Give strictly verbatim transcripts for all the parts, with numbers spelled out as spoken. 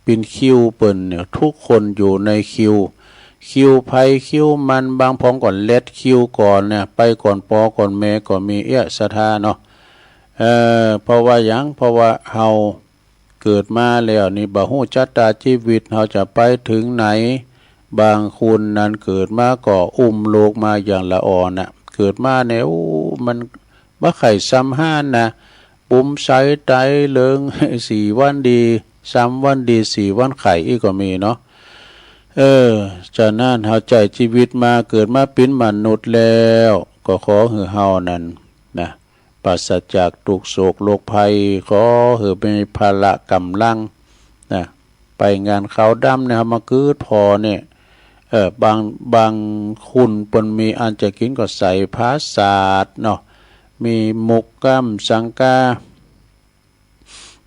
เป๋นคิวเปิ้นเนี่ย กู้คนอยู่ในคิว คิวใผคิวมัน บางผองก็แล็ดคิวก่อนเนี่ย ไปก่อนปอก่อนแม่ก็มีเอี้ย ศรัทธาเนาะ เออ เพราะว่าหยัง เพราะว่าเฮาเกิดมาแล้วนี่บ่ฮู้จะตาจีวิตเฮาจะไปเถิงไหน บางคนนั้นเกิดมาก็อุ้มลูกมาอย่างละอ่อนน่ะ เกิดมาเนี่ย โอ้ มันบ่ใค่ซ้ำฮ้านนะ ปุ๋มใสไตเหลิง สี่วันดี สามวันดี สี่วันไข้อี้ก็มีเนาะ เออ ฉะนั้นเฮาใจ๊จีวิตมา เกิดมาเป๋นมนุษย์แล้ว ก็ขอหื้อเฮานั้นนะ ปราศจากตุ๊กข์โศกโรคภัย ขอหื้อบ่มีพละก๋ำลังนะ ไปงานขาวดำเนี่ย เฮามาเกิดผ่อเนี่ย เออ บาง บางคนเปิ้นมีอันจะกิ๋นก็ใส่ผาสาทเนาะ มีหมกก้ำสังกา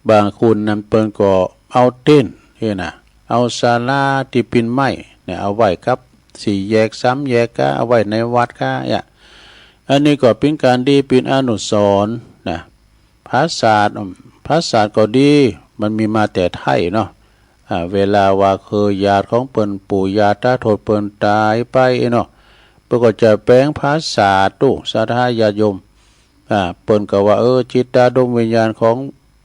บางคนนั้นเปิ้นก็เอาเต็นท์เนี่ยนะ เอาศาลาตี้เป๋นไม้เนี่ย เอาไว้กับสี่แยกสามแยกก้า เอาไว้ในวัดก้า เนี่ย อันนี้ก็เป๋นก๋านดี เป๋นอนุสรณ์นะ ผาสาท อืม ผาสาทก็ดี มันมีมาแต่ไทยเนาะ อ่า เวลาว่าคือญาติของเปิ้น ปู่ย่าตาทวดเปิ้นต๋ายไปเนาะ เปิ้นก็จะแป๋งผาสาท ตุ๊ ศรัทธาญาติโยม อ่า เปิ้นก็ว่า เออ จิตตาดวงวิญญาณของ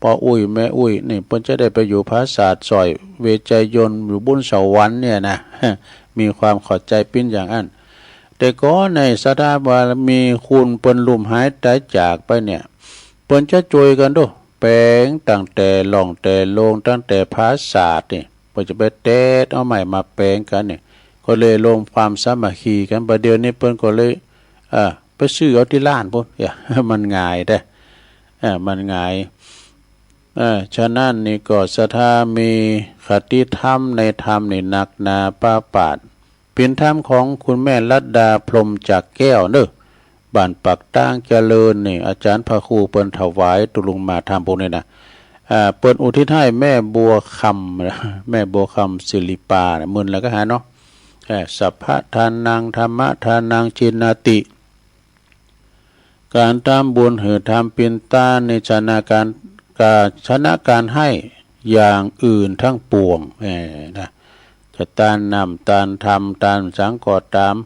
ป้ออุ๊ยแม่อุ๊ยนี่ เปิ้นจะได้ไปอยู่ผาสาทสร้อย เวชยันต์อยู่บุญสวรรค์เนี่ยนะ มีความเข้าใจ๋เป๋นอย่างอั้น แต่ก่อนในศรัทธาว่ามีคนเปิ้นลุ่มหายต๋ายจากไปเนี่ย เปิ้นจะจ้วยกั๋นดู แป๋งตั้งแต่หล่องแต่โลง ตั้งแต่ผาสาทนี่ เปิ้นจะไปแตดเอาไม้มาแป๋งกั๋นนี่ ก็เลยรวมความสามัคคีกั๋น บ่าเดี่ยวนี้เปิ้นก็เลย เอ่อ ไปซื้อเอาตี้ร้านปู๊น เอ้ย มันง่ายเด้อ เอ่อ มันง่าย เอ่อ ฉะนั้นนี่ก็ศรัทธามีคติธรรมในธรรมนี่นักหนาปาปาด เป๋นธรรมของคุณแม่ลัดดา พรหมจากแก้วเนาะ บ้านปากตางเจริญนี่ อาจ๋ารย์พระครูเปิ้นถวายตุ๊ลุงมาธรรมพวกนี้นะ อ่า เปิ้นอุทิศหื้อแม่บัวคำ แม่บัวคำศิริปานะ หมื่นแล้วก็หาเนาะ เอ่อ สัพพะทานัง ธัมมะทานัง จีนาติ ก๋านทำบุญหื้อทำเป๋นตานนี่ชนะก๋าน ก๋า ชนะก๋านหื้ออย่างอื่นตังปวง เออ นะ จะตานน้ำ ตานธรรม ตานสังก็ต๋าม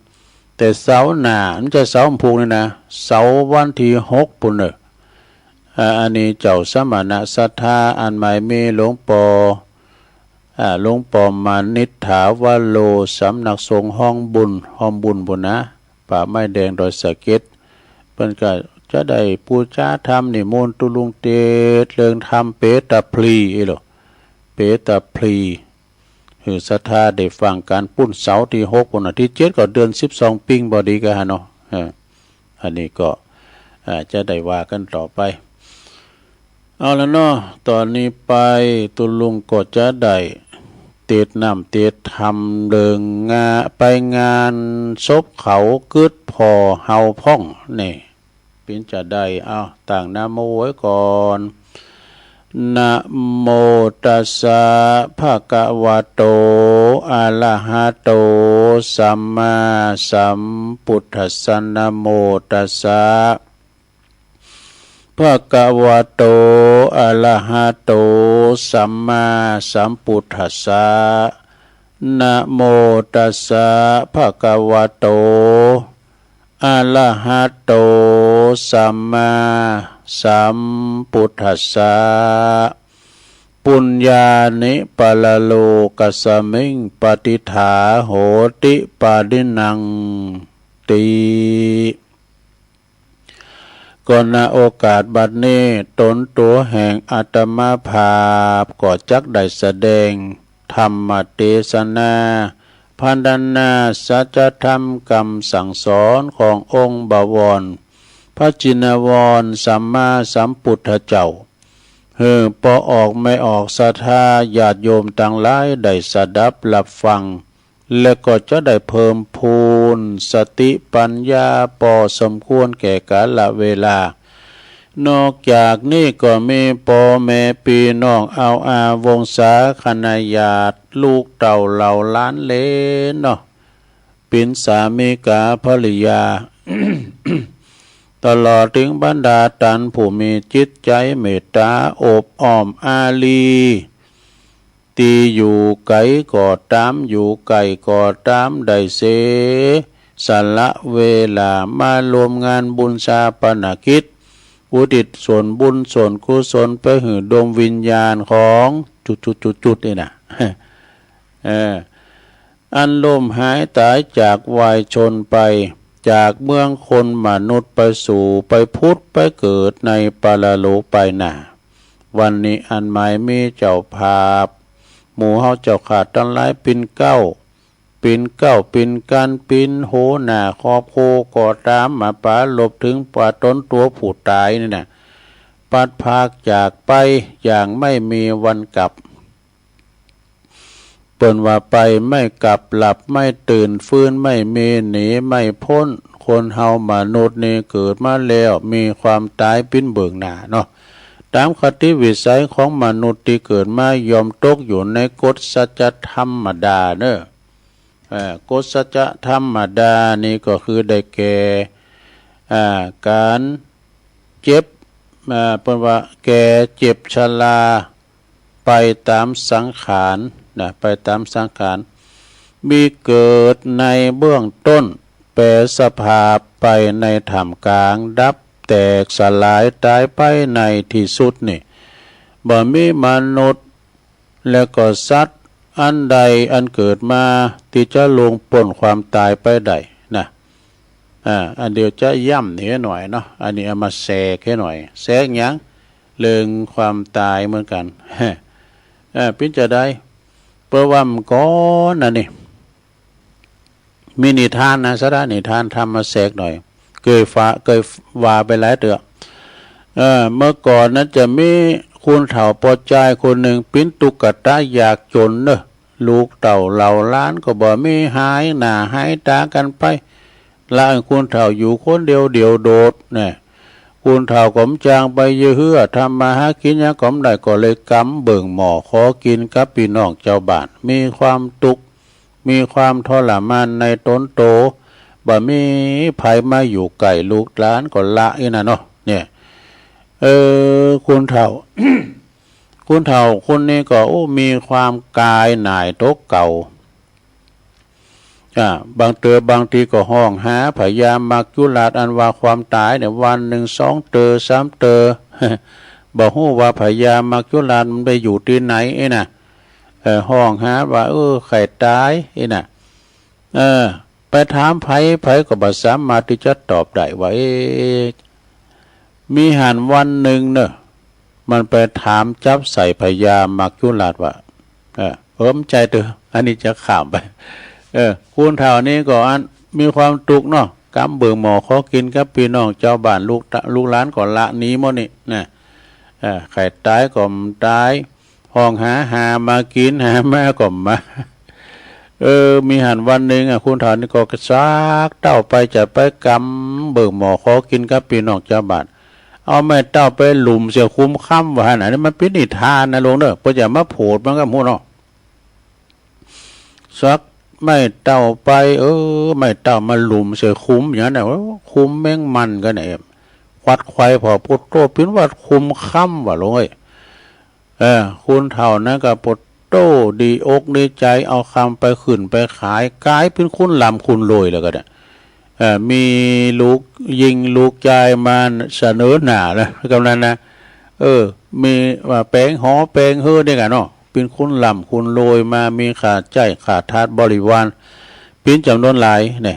แต่เสาร์หน้า มันจะเสาร์วันพูกนี่นะ เสาร์วันตี้หกปู๊นเน่อ อ่า อันนี้เจ้าสมณะศรัทธา อันหมายมีหลวงป้อ อ่า หลวงป้อมานิษฐาวโร สำนักสงฆ์ฮ้องบุญ ฮ้องบุญปู๊นนะ ป่าไม้แดงดอยสะเก็ด เปิ้นก็จะได้ปู๋จาธรรมนิมนต์ตุ๊ลุงเตสน์เรื่องธรรมเป๋ตาพลี เอ้ยเหรอ เป๋ตาพลี หื้อศรัทธาได้ฟังกั๋น ปู๊นเสาร์ตี้หกปู๊นน่ะ ตี้เจ็ดก็เดือนสิบสองปิงบ่ดีก็หาเนาะ เออ อันนี้ก็ อ่า จะได้ว่ากั๋นต่อไป เอาละเนาะ ต๋อนนี้ไปตุ๊ลุงก็จะได้เตสน์น้ำเตสน์ธรรมเรื่องงา ไปงานศพเขากึ๊ดผ่อเฮาพ่องนี่ เป๋นจาใด เอา ตั้งนะโมไว้ก่อน นะโมตัสสะ ภะคะวะโต อะระหะโต สัมมาสัมพุทธัสสะ นะโมตัสสะ ภะคะวะโต อะระหะโต สัมมาสัมพุทธัสสะ นะโมตัสสะ ภะคะวะโต อะระหะโต สัมมาสัมพุทธัสสะ ปุญญานิ ปะระโลกัสสมิง ปะติฏฐาโหติ ปะริณังติ ก็ ณ โอกาสบัดนี้ ต๋นตั๋วแห่งอาตมาภาพ ก็จักได้แสดงธรรมเตสนา พรรณนาสัจธรรมกำสั่งสอนขององค์บวร พระจินวรสัมมาสัมพุทธเจ้า หื้อป้อออกแม่ออกศรัทธาญาติโยมตังหลายได้สดับฮับฟัง และก็จะได้เพิ่มพูนสติปัญญาปอสมควรแก่กาละเวลา นอกจากนี้ก็มีป้อแม่ปี้น้อง อาวอา วงศาคณาญาติ ลูกเต้าเหล่าหลานเหลนเนาะ เป๋นสามีกาภริยา ตลอดเถิงบรรดาต้านผู้มีจิตใจ๋เมตต๋าโอบอ้อมอารีย์ ตี้อยู่ไก๋ก็ต๋าม อยู่ใก้ก็ต๋าม ได้เสียสละเวลามารวมงานบุญฌาปนกิจ อุทิศส่วนบุญส่วนกุศลไปหื้อดวงวิญญาณของจุดจุดจุดจุดนี่นะ เออ อันล้มหายต๋ายจากวายชนไป จากเมืองคนมนุษย์ไปสู่ ไปผุดไปเกิดในปรโลกไปหน้า วันนี้อันหมายมีเจ้าภาพ หมู่เฮาเจ้าข้าตังหลายปิ่นเกล้า ปิ่นเกล้าปิ่นกัณฑ์ ปิ่นหัวหน้าครอบครัวก็ต๋าม มาปรารภเถิงว่าต๋นตั๋วผู้ต๋ายนี่นะ พลัดพรากจากไปอย่างไม่มีวันกลับ เปิ้นว่าไปไม่กลับ หลับไม่ตื่น ฟื้นไม่มี หนีไม่พ้น คนเฮามนุษย์นี่เกิดมาแล้วมีความต๋ายปิ่นเบื้องหน้าเนาะ ต๋ามคติวิสัยของมนุษย์ตี้เกิดมาย่อมตกอยู่ในกฎสัจธรรมดาเนาะ เอ่อ กฎสัจธรรมดานี่ก็คือได้แก่ อ่า ก๋านเจ็บ อ่า เปิ้นว่าแก่เจ็บชรา ไปต๋ามสังขารนะ ไปต๋ามสังขาร มีเกิดในเบื้องต้น แปรสภาพไปในท่ามกลาง ดับแตกสลายต๋ายไปในตี้สุดนี่ บ่มีมนุษย์ และก็สัตว์อันใดอันเกิดมาตี้จะล่วงป๊นความต๋ายไปได้นะ อ่า อันเดียวจะย้ำหื้อหน่อยเนาะ อันนี้เอามาแสกหื้อหน่อย แสกหยัง เรื่องความต๋ายเหมือนกั๋น เออ ปิ๋นจาใด เปิ้นว่าเมื่อก่อนนะนี่ มีนิทานนะ สาระนิทานธรรมมาแสกหน่อย เกยฟ้า เกยว่าไปหลายเตื้อ เออ เมื่อก่อนนะจะมีคนเฒ่าป้อจายคนนึ่ง ปิ๋นตุ๊กตายากจ๋นเนาะ ลูกเต้าเหล่าหลานก็บ่มี หายหน้าหายต๋ากั๋นไป ละคนเฒ่าอยู่คนเดียวเดี่ยวโดดนะ คนเฒ่าก็บ่จางไปเยียะเฮือ ทำมาหากิ๋นหยังก็บ่ได้ ก็เลยก๋ำเบิ่งหม้อขอกิ๋นกับปี้น้องจาวบ้าน มีความตุ๊กข์ มีความทรมานในต๋นโต บ่มีใผมาอยู่ใก้ ลูกหลานก็ละอี้น่ะเนาะ เนี่ย เออ คนเฒ่า คนเฒ่าคนนี้ก็ โอ้ มีความกายหน่ายตกเก่า อ่า บางเตื้อบางทีก็ฮ้องหาพญามัจจุราชอันว่าความต๋ายเนี่ย วันนึ่งสองเตื้อสามเตื้อ บ่ฮู้ว่าพญามัจจุราชมันไปอยู่ตี้ไหนอี้น่ะ เออ ฮ้องหาว่า เออ ใค่ต๋ายอี้น่ะ เออ ไปถามใผ ใผก็บ่สามารถตี้จะตอบได้ว่า เอ๊ะ มีหั้นวันนึ่งเนาะ มันไปถามจับใส่พญามัจจุราชว่า เออ เออ บ่ใจ้เตื้อ อันนี้จะข้ามไป เออ คนเฒ่านี้ก็อันมีความตุ๊กข์เนาะ ก๋ำเบิ่งหม้อขอกิ๋นกับปี้น้องจาวบ้าน ลูกตะ ลูกหลานก็ละหนีหมดนี่นะ เออ ใค่ต๋ายก็บ่ต๋าย ฮ้องหา หามากิ๋น หามาก็บ่มา เออ มีหั้นวันนึ่งอะ คนเฒ่านี้ก็ซักเต้าไป จะไปก๋ำเบิ่งหม้อขอกิ๋นกับปี้น้องจาวบ้าน เอาไม้เต้าไปหลุมเสียขุมค่ำว่าหั้น อันนี้มันเป๋นนิทานนะลุงเนาะ เปิ้นจะมาโผดมันก็บ่ฮู้เนาะ ซักไม้เต้าไป เออ ไม้เต้ามาหลุมเสียขุมอย่างนั้นน่ะ โอ้ ขุมแมงมันก็เนี่ย ขวัดไขว่ผ่อปุโต เป๋นว่าขุมค่ำว่าลุงเอ้ย เออ คนเฒ่านั้นก็ปุโต ดีอกดีใจ๋ เอาคำไปขึ้นไปขาย ก๋ายเป๋นคนร่ำคนรวยแล้วก็เนี่ย เออ มีลูกญิงลูกจายมาเสนอหน้าแล้ว กำนันนะ เออ มีว่าแป๋งหอแป๋งเฮือนนี่กั๋นเนาะ เป๋นคนร่ำคนรวยมา มีข้าใจ๊ข้าทาสบริวาร เป๋นจ๋ำนวนหลายเนี่ย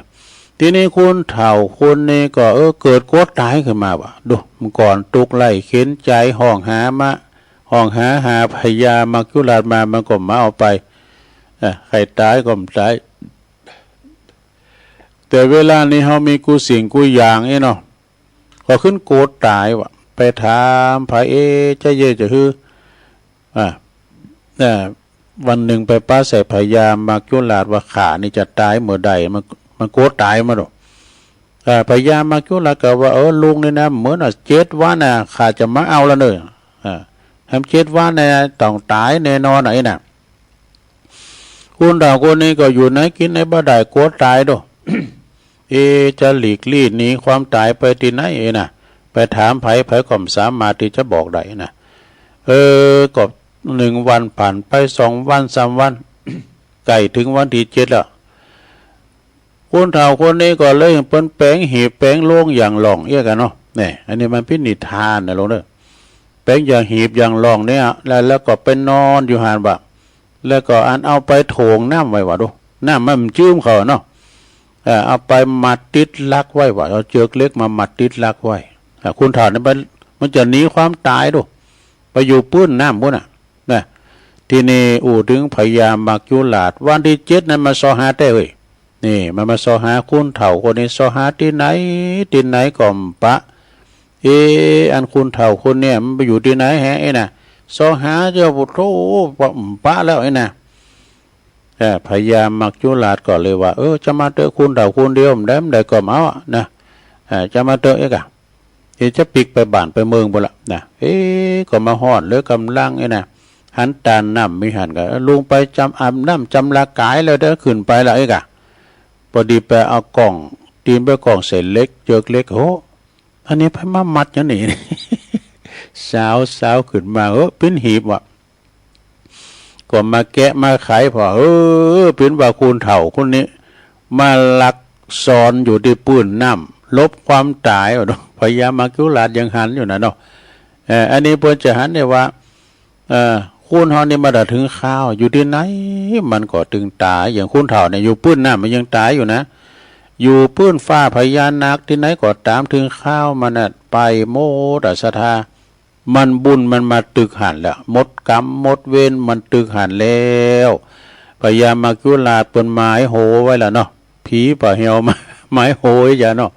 ตี้นี้คนเฒ่าคนนี้ก็ เออ เกิดกั๋วต๋ายขึ้นมาว่า ดู เมื่อก่อนตุ๊กข์ไร้เข็ญใจ๋ ฮ้องหามา ฮ้องหา หาพญามัจจุราชมา มันก็บ่มาเอาไป เออ ใค่ต๋ายก็บ่ต๋าย แต่เวลานี้เฮามีกู้สิ่งกู้อย่างอี้เนาะ ก็ขึ้นกั๋วต๋ายว่ะ ไปถามใผ เอ๊ะ จะเย้จะฮือ อ่า เอ่อ วันนึ่งไปปะใส่พญามัจจุราชว่า ข้านี่จะต๋ายเมื่อใด มัน มันกั๋วต๋ายมาดอก อ่า พญามัจจุราชก็ว่า เออ ลุงนี่นะ เหมือนว่าเจ็ดวันน่ะ ข้าจะมาเอาละเน่อ อ่า แหมเจ็ดวันเนี่ยต้องต๋ายแน่นอนไอ้น่ะ คนเฒ่าคนนี้ก็อยู่ไหนกิ๋นไหนบ่ได้ กั๋วต๋ายดอก เอ๊ะ จะหลีกลี้หนีความต๋ายไปตี้ไหนเอ๊ะน่ะ ไปถามใผ ใผก็บ่สามารถตี้จะบอกได้นะ เออ ก็ นึ่งวันผ่านไป สองวัน สามวัน ใก้เถิงวันตี้เจ็ดแล้ว คนเฒ่าคนนี้ก็เลยเปิ้นแป๋งหีบแป๋งโลงอย่างหล่องเอี้ยกั๋นเนาะ แน่ อันนี้มันเป๋นนิทานนะโลงเน่อ แป๋งอย่างหีบอย่างหล่องเนี่ย แล้ว แล้วก็ไปนอนอยู่หั้นว่ะ แล้วก็อันเอาไปโถ่งน้ำไว้ว่ะ ดู น้ำมันจื้มเข้าเนาะ เออ เอาไปมัดติดลักไว้ว่ะ เอาเจือกเหล็กมามัดติดลักไว้ อ่า คนเฒ่านี่มัน มันจะหนีความต๋ายดู ไปอยู่ปื้นน้ำปู้นน่ะ นะ ทีนี้อู้เถิงพญามัจจุราช วันตี้เจ็ดนั้นมาเซาะหาแต๊เว้ย นี่ มันมาเซาะหาคนเฒ่าคนนี้ เซาะหาตี้ไหน ตี้ไหนก็บ่ปะ เอ๊ะ อันคนเฒ่าคนเนี่ยมันไปอยู่ตี้ไหนแฮะ เอ๊ะนะ เซาะหาเจ้า โอ้โธ่ บ่ปะแล้ว เอ๊ะนะ เออ พญามัจจุราชก็เลยว่า เออ จะมาเต๊อะ คนเฒ่าคนเดียว บ่ได้ บ่ได้ก็บ่เอาอะนะ เออ จะมาเต๊อะ เอ๊ะกะ เอ๊ะ จะปิ๊กไปบ้านไปเมืองปู้นละนะ เอ๊ะ ก็มาฮอดเลยก่ำลัง เอ๊ะนะ หันต๋านน้ำมีหั้นก็ เออ ลุงไปจำ อาบน้ำจำละก๋ายแล้วเต๊อะ ขึ้นไปละ เอ๊ะกะ ปอดีไปเอาก้อง ตี๋นไปก้องใส่เหล็ก เจือกเหล็ก โห อันนี้ไผมามัดอย่างนี้ สาว สาวขึ้นมา เออ เป๋นหีบว่ะ ก็มาแกะมาไขผ่อ เออ เป๋นว่าคนเฒ่าคนนี้ มาลักซ่อนอยู่ตี้ปื้นน้ำ หลบความต๋ายว่ะเนาะ พญามัจจุราชยังหันอยู่นะเนาะ เออ อันนี้เปิ้นจะหันได้ว่า เออ คนเฮานี่มาเถิงคราว อยู่ตี้ไหนมันก็ตึงต๋าย อย่างคนเฒ่าเนี่ยอยู่ปื้นน้ำมันยังต๋ายอยู่นะ อยู่ปื้นฟ้าพญานาคตี้ไหนก็ต๋าม เถิงคราวมันน่ะไปหมดอะ ศรัทธา มันบุญมันมาตึกหั้นแหละ หมดกรรมหมดเวรมันตึกหั้นแล้ว พญามัจจุราชเปิ้นหมายโหไว้แล้วเนาะ ผีป่าเหี่ยวมา หมายโหไว้จ้ะเนาะ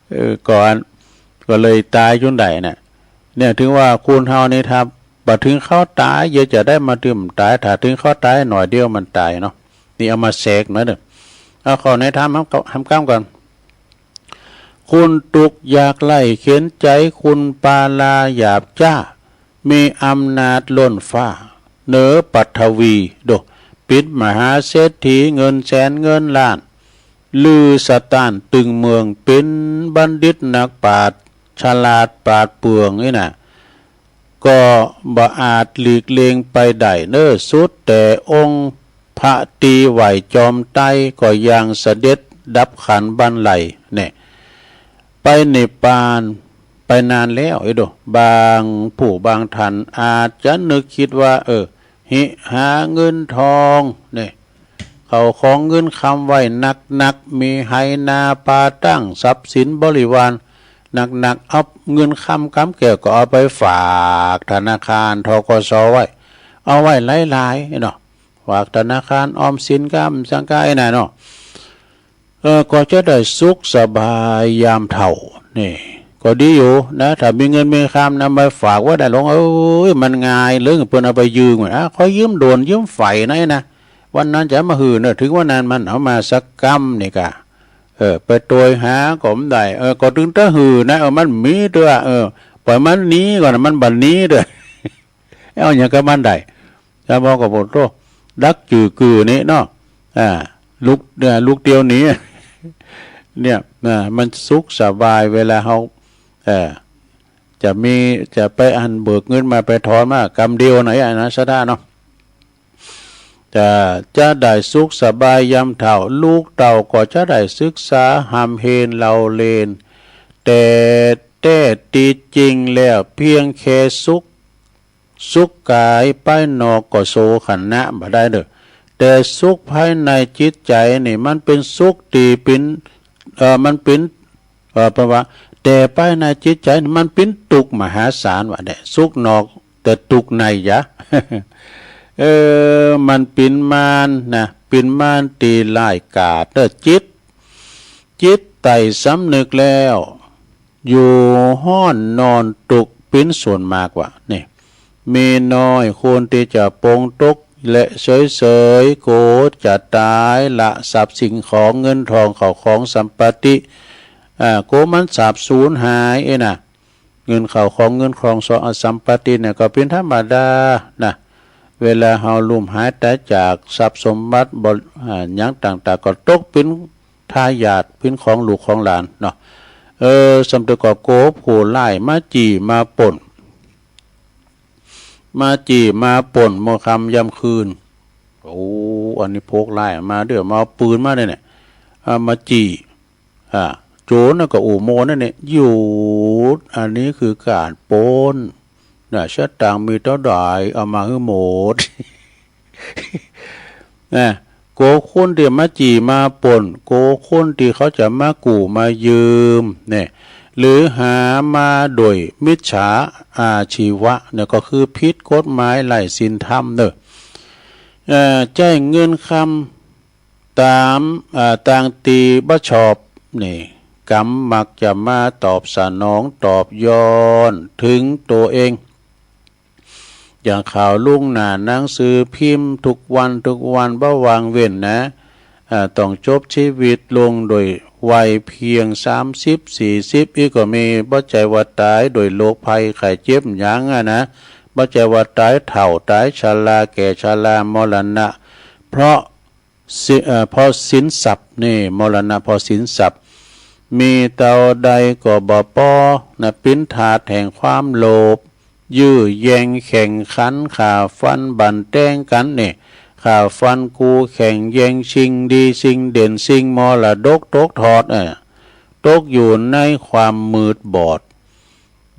เออ ก่อน ก็เลยต๋ายจุ่นใดน่ะ เนี่ย เถิงว่าคนเฮานี่ถ้าบ่เถิงคราวต๋าย เยียะจะได้มาตึงต๋าย ถ้าเถิงคราวต๋ายหน่อยเดียวมันต๋ายเนาะ นี่เอามาแสกหน่อยเน่อ เอาเข้าในธรรม ธรรมกำก่อน คนตุ๊กข์ยากไร้เข็ญใจ๋ คนปาลาหยาบจ๊า มีอำนาจล้นฟ้า เหนือปฐวี โด เป๋นมหาเศรษฐี เงินแสนเงินล้าน ลือสะต้านตึงเมือง เป๋นบัณฑิตนักปราชญ์ ฉลาดปราดเปรื่องนี่นะ ก็บ่อาจหลีกเลี่ยงไปได้เน่อ สุดแต่องค์พระตี้ไหว้จอมไตร ก็ยังเสด็จดับขันธ์บันไล แน่ ไปนิพพานไปนานแล้ว เอ้ยโด บางผู้บางท่านอาจจะนึกกึ๊ดว่า เออ หิหาเงินทอง แน่ เข้าของเงินคำไว้นักๆ มีไหนาปาตั้ง ทรัพย์สินบริวารนักๆ เอาเงินคำกำแก้วก็เอาไปฝากธนาคาร ธ.ก.ส. ไว้ เอาไว้หลายๆ เนาะ ฝากธนาคารออมสินกำสังกายน่ะเนาะ เออ ก็จะได้สุขสบายยามเฒ่า นี่ ก็ดีอยู่นะ ถ้ามีเงินมีคำนำไปฝากไว้ได้หลวงเอ้ย มันง่ายเหลือเปิ้นเอาไปยืม อ่ะ ขอยืมด่วนยืมไฝหน่อยนะ วันนั้นจะมาหื้อเน่อ เถิงวันนั้นมันเอามาสักกำนี่กะ เออ ไปโตยหาก็บ่ได้ เออ ก็ตึงตะหื้อนะ เออ มันมีเตื้อ เออ ป่อยมันหนีก่อนนะ มันบ่หนีเตื้อ เอาหยังกับมันได้ แล้วบอกกับผมโต ดักจื้อกือนี้เนาะ อ่า ลุก เอ่อ ลุกเตียวหนี เนี่ย อ่า มันสุขสบายเวลาเฮา เอ่อ จะมี จะไปอันเบิกเงินมาไปถอนมากำเดียวหน่อยอะนะ ศรัทธาเนาะ จะ จะได้สุขสบายยามเฒ่า ลูกเต้าก็จะได้ศึกษาฮ่ำเฮนเล่าเรียน แต่แต๊ตี้จริงแล้วเพียงแค่สุข สุขก๋ายภายนอกก็โสขณะบ่ได้เน่อ แต่สุขภายในจิตใจ๋นี่มันเป๋นสุขตี้เป๋น เอ่อ มันเป๋น เอ่อ เปิ้นว่า แต่ภายในจิตใจ๋นี่มันเป๋นตุ๊กข์มหาศาลว่าแน่ สุขนอกแต่ตุ๊กข์ในยะ เออ มันเป๋นมารนะ เป๋นมารตี้ร้ายกาจเน่อ จิต จิตใต้สำนึกแล้ว อยู่ฮ้อนนอนตุ๊กข์เป๋นส่วนมากว่า นี่ มีน้อยคนตี้จะปลงตกข์และเฉยๆ กั๋วจะต๋าย ละทรัพย์สิ่งของเงินทองเข้าของสัมปติ อ่า กั๋วมันสาบสูญหาย เอ้ยนะ เงินเข้าของเงินของส สัมปติเนี่ยก็เป๋นธรรมดานะ เวลาเฮาลุ่มหายต๋ายจากทรัพย์สมบัติบ่ อ่า หยังต่างๆ ก็ตกเป๋นทายาท เป๋นของลูกของหลานเนาะ เออ สำเร็จก็กั๋วผู้ร้ายมาจี้มาปล้น มาจี้มาปล้นเมื่อค่ำยามคืน โอ้ อันนี้พวกร้ายมาเด้อ มาเอาปืนมาเนี่ย เอามาจี้ อ่า โจ๋รน่ะก็อู้โมนั่นเนี่ย หยุด อันนี้คือก๋านปล้น น่ะ สตางค์มีเต้าใดเอามาหื้อหมด นะ กั๋วคนตี้มาจี้มาปล้น กั๋วคนตี้เขาจะมากู้มายืมเนี่ย หรือหามาโดยมิจฉาอาชีวะเนี่ย ก็คือผิดกฎหมายไร้ศีลธรรมเน่อ เอ่อ ใจ๊เงินคำต๋าม อ่า ตางตี้บ่ชอบนี่ กำมักจะมาตอบสนองตอบย้อนเถิงตั๋วเอง อย่างข่าวลุงหน้าหนังสือพิมพ์ทุกวันทุกวันบ่ว่างเว้นนะ อ่า ต้องจบชีวิตลงโดยวัยเพียงสามสิบ สี่สิบ อี้ก็มี บ่ใจ้ว่าต๋ายโดยโรคภัยไข้เจ็บหยังอะนะ บ่ใจ้ว่าต๋ายเฒ่า ต๋ายชรา แก่ชรามรณะ เพราะ สิ เอ่อ เพราะสินทรัพย์นี่ มรณะเพราะสินทรัพย์ มีเต้าใดก็บ่ปอนะ เป๋นทาสแห่งความโลภ ยื้อแย่งแข่งขัน ฆ่าฟันบั่นแตงกั๋นนี่ ฆ่าฟันกูแข่งแย่งสิ่งดีสิ่งเด่นสิ่งมรดกตกทอด เออ ตกอยู่ในความมืดบอด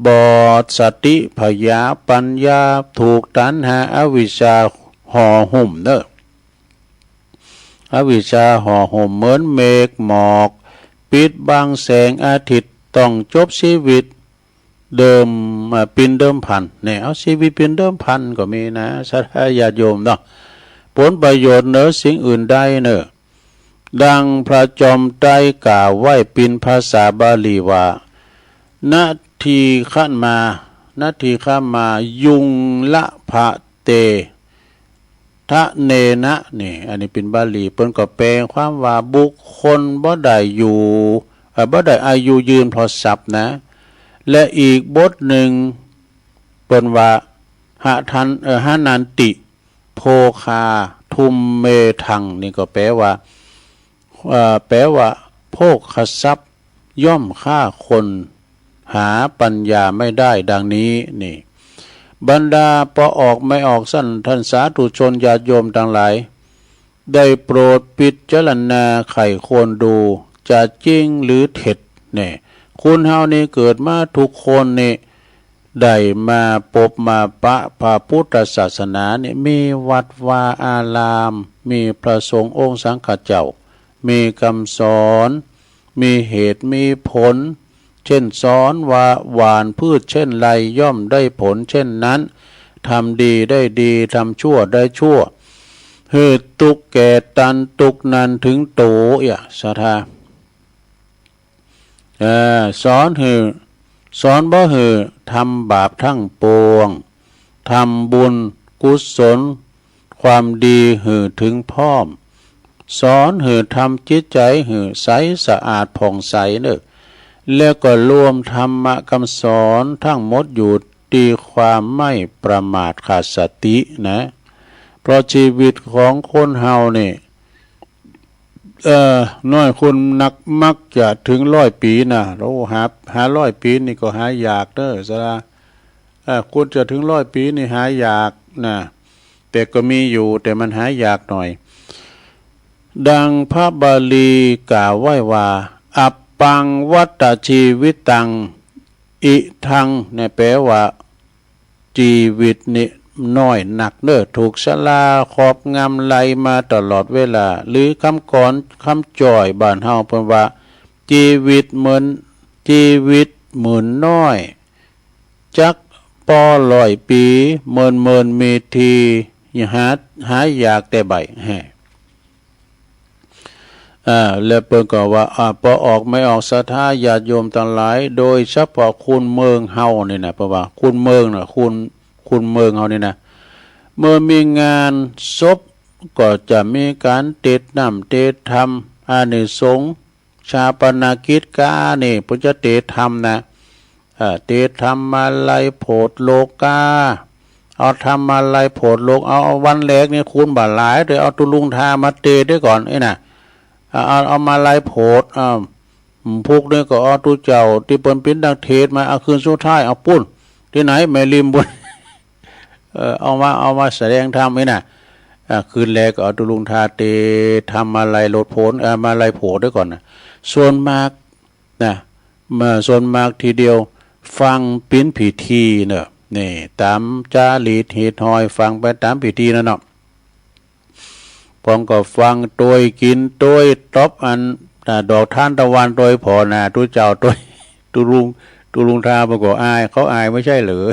บอดสติผญาปัญญา ถูกตัณหาอวิชชาห่อหุ้มเน่อ อวิชชาห่อหุ้มเหมือนเมฆหมอก ปิดบังแสงอาทิตย์ ต้องจบชีวิตเดิม อ่า ปินเดิมพันเนี่ย เอาชีวิตปินเดิมพันก็มีนะ ศรัทธาญาติโยมเนาะ ผลประโยชน์เหนือสิ่งอื่นใดเน่อ ดังพระจอมไตรกล่าวไว้ปินภาษาบาลีว่า นัตถิขมา นัตถิขมา ยุงละพะเต ทะเนนะ นี่ อันนี้ปินบาลี เปิ้นก็แปลความว่าบุคคลบ่ได้อยู่ เอ่อ บ่ได้อายุยืนเพราะทรัพย์นะ และอีกบทหนึ่งเปิ้นว่า หะทัน เอ่อ หะนันติ โภคา ทุมเมธัง นี่ก็แปลว่า เอ่อ แปลว่า โภคทรัพย์ย่อมฆ่าคน หาปัญญาไม่ได้ดังนี้ นี่ บรรดาป้อออกแม่ออกสัน ท่านสาธุชนญาติโยมตังหลาย ได้โปรดพิจารณาใคร่ครวญดู จะจริงหรือเท็จ แน่ คนเฮานี่เกิดมาทุกคนนี่ ได้มาปบมาปะพระพุทธศาสนานี่ มีวัดวาอาราม มีพระสงฆ์องค์สังฆเจ้า มีกำสอน มีเหตุมีผล เช่นสอนว่าหว่านพืชเช่นไรย่อมได้ผลเช่นนั้น ทำดีได้ดี ทำชั่วได้ชั่ว หื้อตุ๊กข์แก่ตัน ตุ๊กข์นั้นเถิงโต เอี้ย ศรัทธา เอ่อ สอนหื้อ สอนบ่หื้อทำบาปทั้งปวง ทำบุญกุศลความดีหื้อเถิงพร้อม สอนหื้อทำจิตใจ๋หื้อใสสะอาดผ่องใสเน่อ แล้วก็รวมธรรมะกำสอนทั้งหมดอยู่ตี้ความไม่ประมาทขาดสตินะ เพราะชีวิตของคนเฮานี่ เอ่อ น้อยคนนักมักจะเถิงร้อยปี๋นะ โอ้ หา หาร้อยปี๋นี่ก็หายากเน่อ ศรัทธา เอ่อ คนจะเถิงร้อยปี๋นี่หายากนะ แต่ก็มีอยู่ แต่มันหายากหน่อย ดังพระบาลีกล่าวไว้ว่า อัปปังวัตตะจีวิตัง อิทัง เนี่ย แปลว่า จีวิตนี่น้อยนักเน่อ ถูกชราครอบงำไล่มาตลอดเวลา หรือคำกลอนคำจ้อยบ้านเฮาเปิ้นว่า จีวิตเหมือน จีวิตเหมือนน้อย จักปอร้อยปี๋ เมินเมินมีที หา หายากแต่ใบ้ แฮ่ อ่า แล้วเปิ้นก็ว่า อ่า ป้อออกแม่ออกศรัทธาญาติโยมตังหลาย โดยเฉพาะคนเมืองเฮานี่นะ เปิ้นว่าคนเมืองน่ะ คน คนเมืองเฮานี่นะ เมื่อมีงานศพก็จะมีก๋านเตรียมน้ำเตรียมธรรม อานิสงส์ ฌาปนกิจกานี่ เปิ้นจะเตรียมธรรมนะ เอ่อ เตรียมธรรมาลัยโผดโลกา เอาธรรมาลัยโผดโลก เอา เอาวันแรกนี่คนบ่หลาย แต่เอาตุ๊ลุงทามาเตรียมด้วยก่อน เอ้ยนะ เอา เอา เอามาลัยโผด เอา พุกนี่ก็เอาตุ๊เจ้าตี้เปิ้นเป๋นนักเทศน์มา เอาคืนสุดท้าย เอาปู้น ตี้ไหน แม่ริมปู้น เออ เอามา เอามาแสดงธรรมนี่นะ อ่า คืนแลก็เอาตุ๊ลุงทาเตศน์ธรรมาลัยโลดโผน เอ่อ มาลัยโผนด้วยก่อนนะ ส่วนมากนะ มา ส่วนมากทีเดียวฟังเป๋นพิธีเนาะ นี่ ต๋ามจารีตหีตฮอย ฟังไปต๋ามพิธีนั่นเนาะ พองก็ฟังตวย กิ๋นตวย ตบอัน อ่า ดอกทานตะวันตวย ผ่อหน้าตุ๊เจ้าตวย ตุ๊ลุง ตุ๊ลุงทาเปิ้นก็อาย เขาอายไม่ใช่เหรอ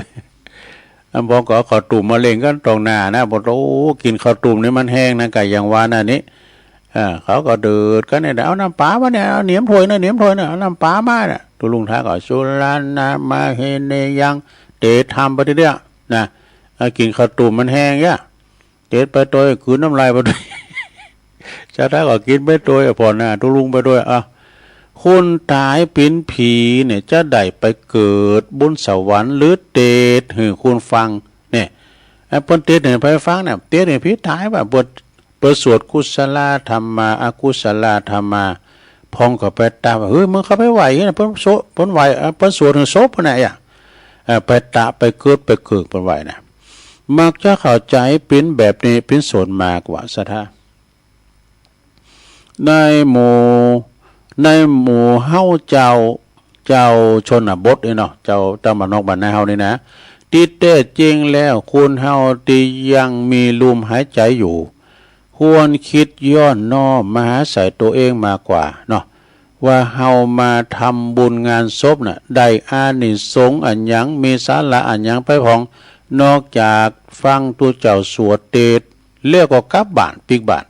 อันพองก็เอาข้าวตุ้มมาเล่งกั๋นต่อหน้านะ บอก โอ้ กิ๋นข้าวตุ้มนี่มันแฮงนะ ก็อย่างว่านั่นนี่ อ่า เขาก็เดิดกั๋นเนี่ย เอาน้ำป๋ามาเนี่ย เอาเหนียมถ้วยนะ เหนียมถ้วยนะ เอาน้ำป๋ามาเนี่ย ตุ๊ลุงทาก็ สุรานามาเฮเนยัง เตศน์ธรรมไปทีเดียวนะ อ่า กิ๋นข้าวตุ้มมันแฮงยะ เตศน์ไปตวย กลืนน้ำลายไปตวย ศรัทธาก็กิ๋นไปตวย ผ่อหน้าตุ๊ลุงไปตวย อ่ะ คนต๋ายเป๋นผีเนี่ย จะได้ไปเกิดบนสวรรค์หรือ เตศน์หื้อคนฟังเนี่ย ไอ้เปิ้นเตศน์หื้อใผฟังเนี่ย เตศน์หื้อผีต๋ายว่า เปิ้น เปิ้นสวดกุศลธรรมา อกุศลธรรมา พองก็ไปตามว่า เฮ้ย มึงเข้าไปไหว้นะ เปิ้นโส เปิ้นไหว้ เอ่อ เปิ้นสวดหื้อศพนะ อ่ะ เอ่อ ไปตะ ไปเกิด ไปเกิด เปิ้นไหว้นะ มักจะเข้าใจ๋เป๋นแบบนี้ เป๋นส่วนมากว่า ศรัทธา ในหมู่ ในหมู่เฮาเจ้า เจ้าชนบทนี่เนาะ เจ้าตางบ้านนอกบ้านนาเฮานี่นะ ตี้แต๊จริงแล้ว คนเฮาตี้ยังมีลมหายใจ๋อยู่ ควรกึ๊ดย้อนน้อมมาหาใส่ตั๋วเองมากกว่าเนาะ ว่าเฮามาทำบุญงานศพน่ะ ได้อานิสงส์อะหยัง มีสาระอะหยังไปพ่อง นอกจากฟังตุ๊เจ้าสวดเตศน์ แล้วก็กลับบ้านปิ๊กบ้าน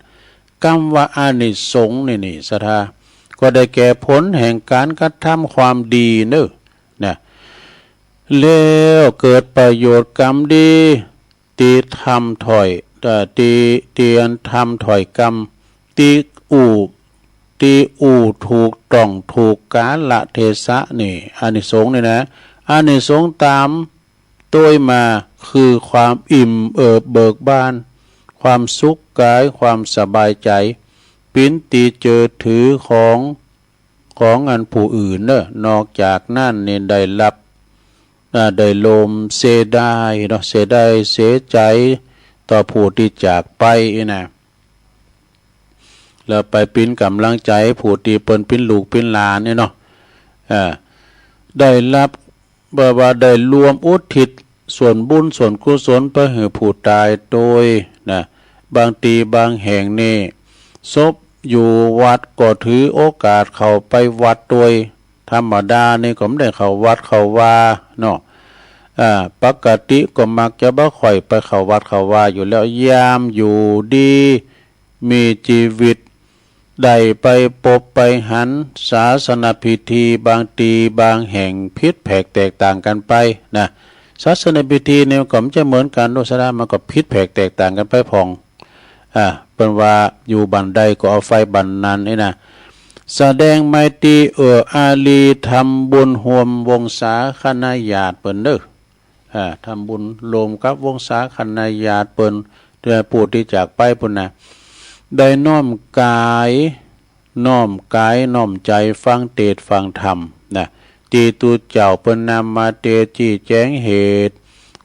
กำว่าอานิสงส์นี่นี่ ศรัทธา ก็ได้แก่ผลแห่งก๋านกระทำความดีเนาะ นะ แล้วเกิดประโยชน์กรรมดี ตี้ทำถ้อย เอ่อ ตี้ ตี้อันทำถ้อยกำ ตี้อู้ ตี้อู้ถูกต้องถูกกาลเทศะนี่ อานิสงส์นี่นะ อานิสงส์ต๋าม ตวยมาคือความอิ่มเอิบเบิกบาน ความสุขกาย ความสบายใจ๋ เป๋นตี้เจือถือของ ของอันผู้อื่นเนาะ นอกจากนั้นนี่ได้รับ อ่า ได้โลมเสียดายเนาะ เสียดายเสียใจ๋ต่อผู้ตี้จากไปนี่นะ แล้วไปเป๋นก๋ำลังใจ๋ผู้ตี้เปิ้นเป๋นลูกเป๋นหลานนี่เนาะ อ่า ได้รับ แบบว่าได้ร่วมอุทิศส่วนบุญส่วนกุศลไปหื้อผู้ต๋ายตวยนะ บางตี้บางแห่งนี่ ศพอยู่วัดก็ถือโอกาสเข้าไปวัดตวย ธรรมดานี่ก็บ่ได้เข้าวัดเข้าวาเนาะ อ่า ปกติก็มักจะบ่ค่อยไปเข้าวัดเข้าวาอยู่แล้ว ยามอยู่ดี มีจีวิต ได้ไปปบไปหันศาสนพิธีบางตี้บางแห่งผิดแผกแตกต่างกั๋นไปนะ ศาสนพิธีนี่มันก็บ่ใจ้เหมือนกั๋น โดยสาระมันก็ผิดแผกแตกต่างกั๋นไปพ่อง อ่า เปิ้นว่าอยู่บ่อนใดก็เอาไฟบ่อนนั้นนี่นะ แสดงไมตรีเอื้ออารี ทำบุญฮ่วมวงศาคณาญาติเปิ้นเนาะ อ่า ทำบุญร่วมกับวงศาคณาญาติเปิ้น เตื้อผู้ตี้จากไปปู้นนะ ได้น้อมกาย น้อมกายน้อมใจ๋ฟังเตศน์ฟังธรรมนะ ตี้ตุ๊เจ้าเปิ้นนำมาเตศน์ จี้แจ๋งเหตุ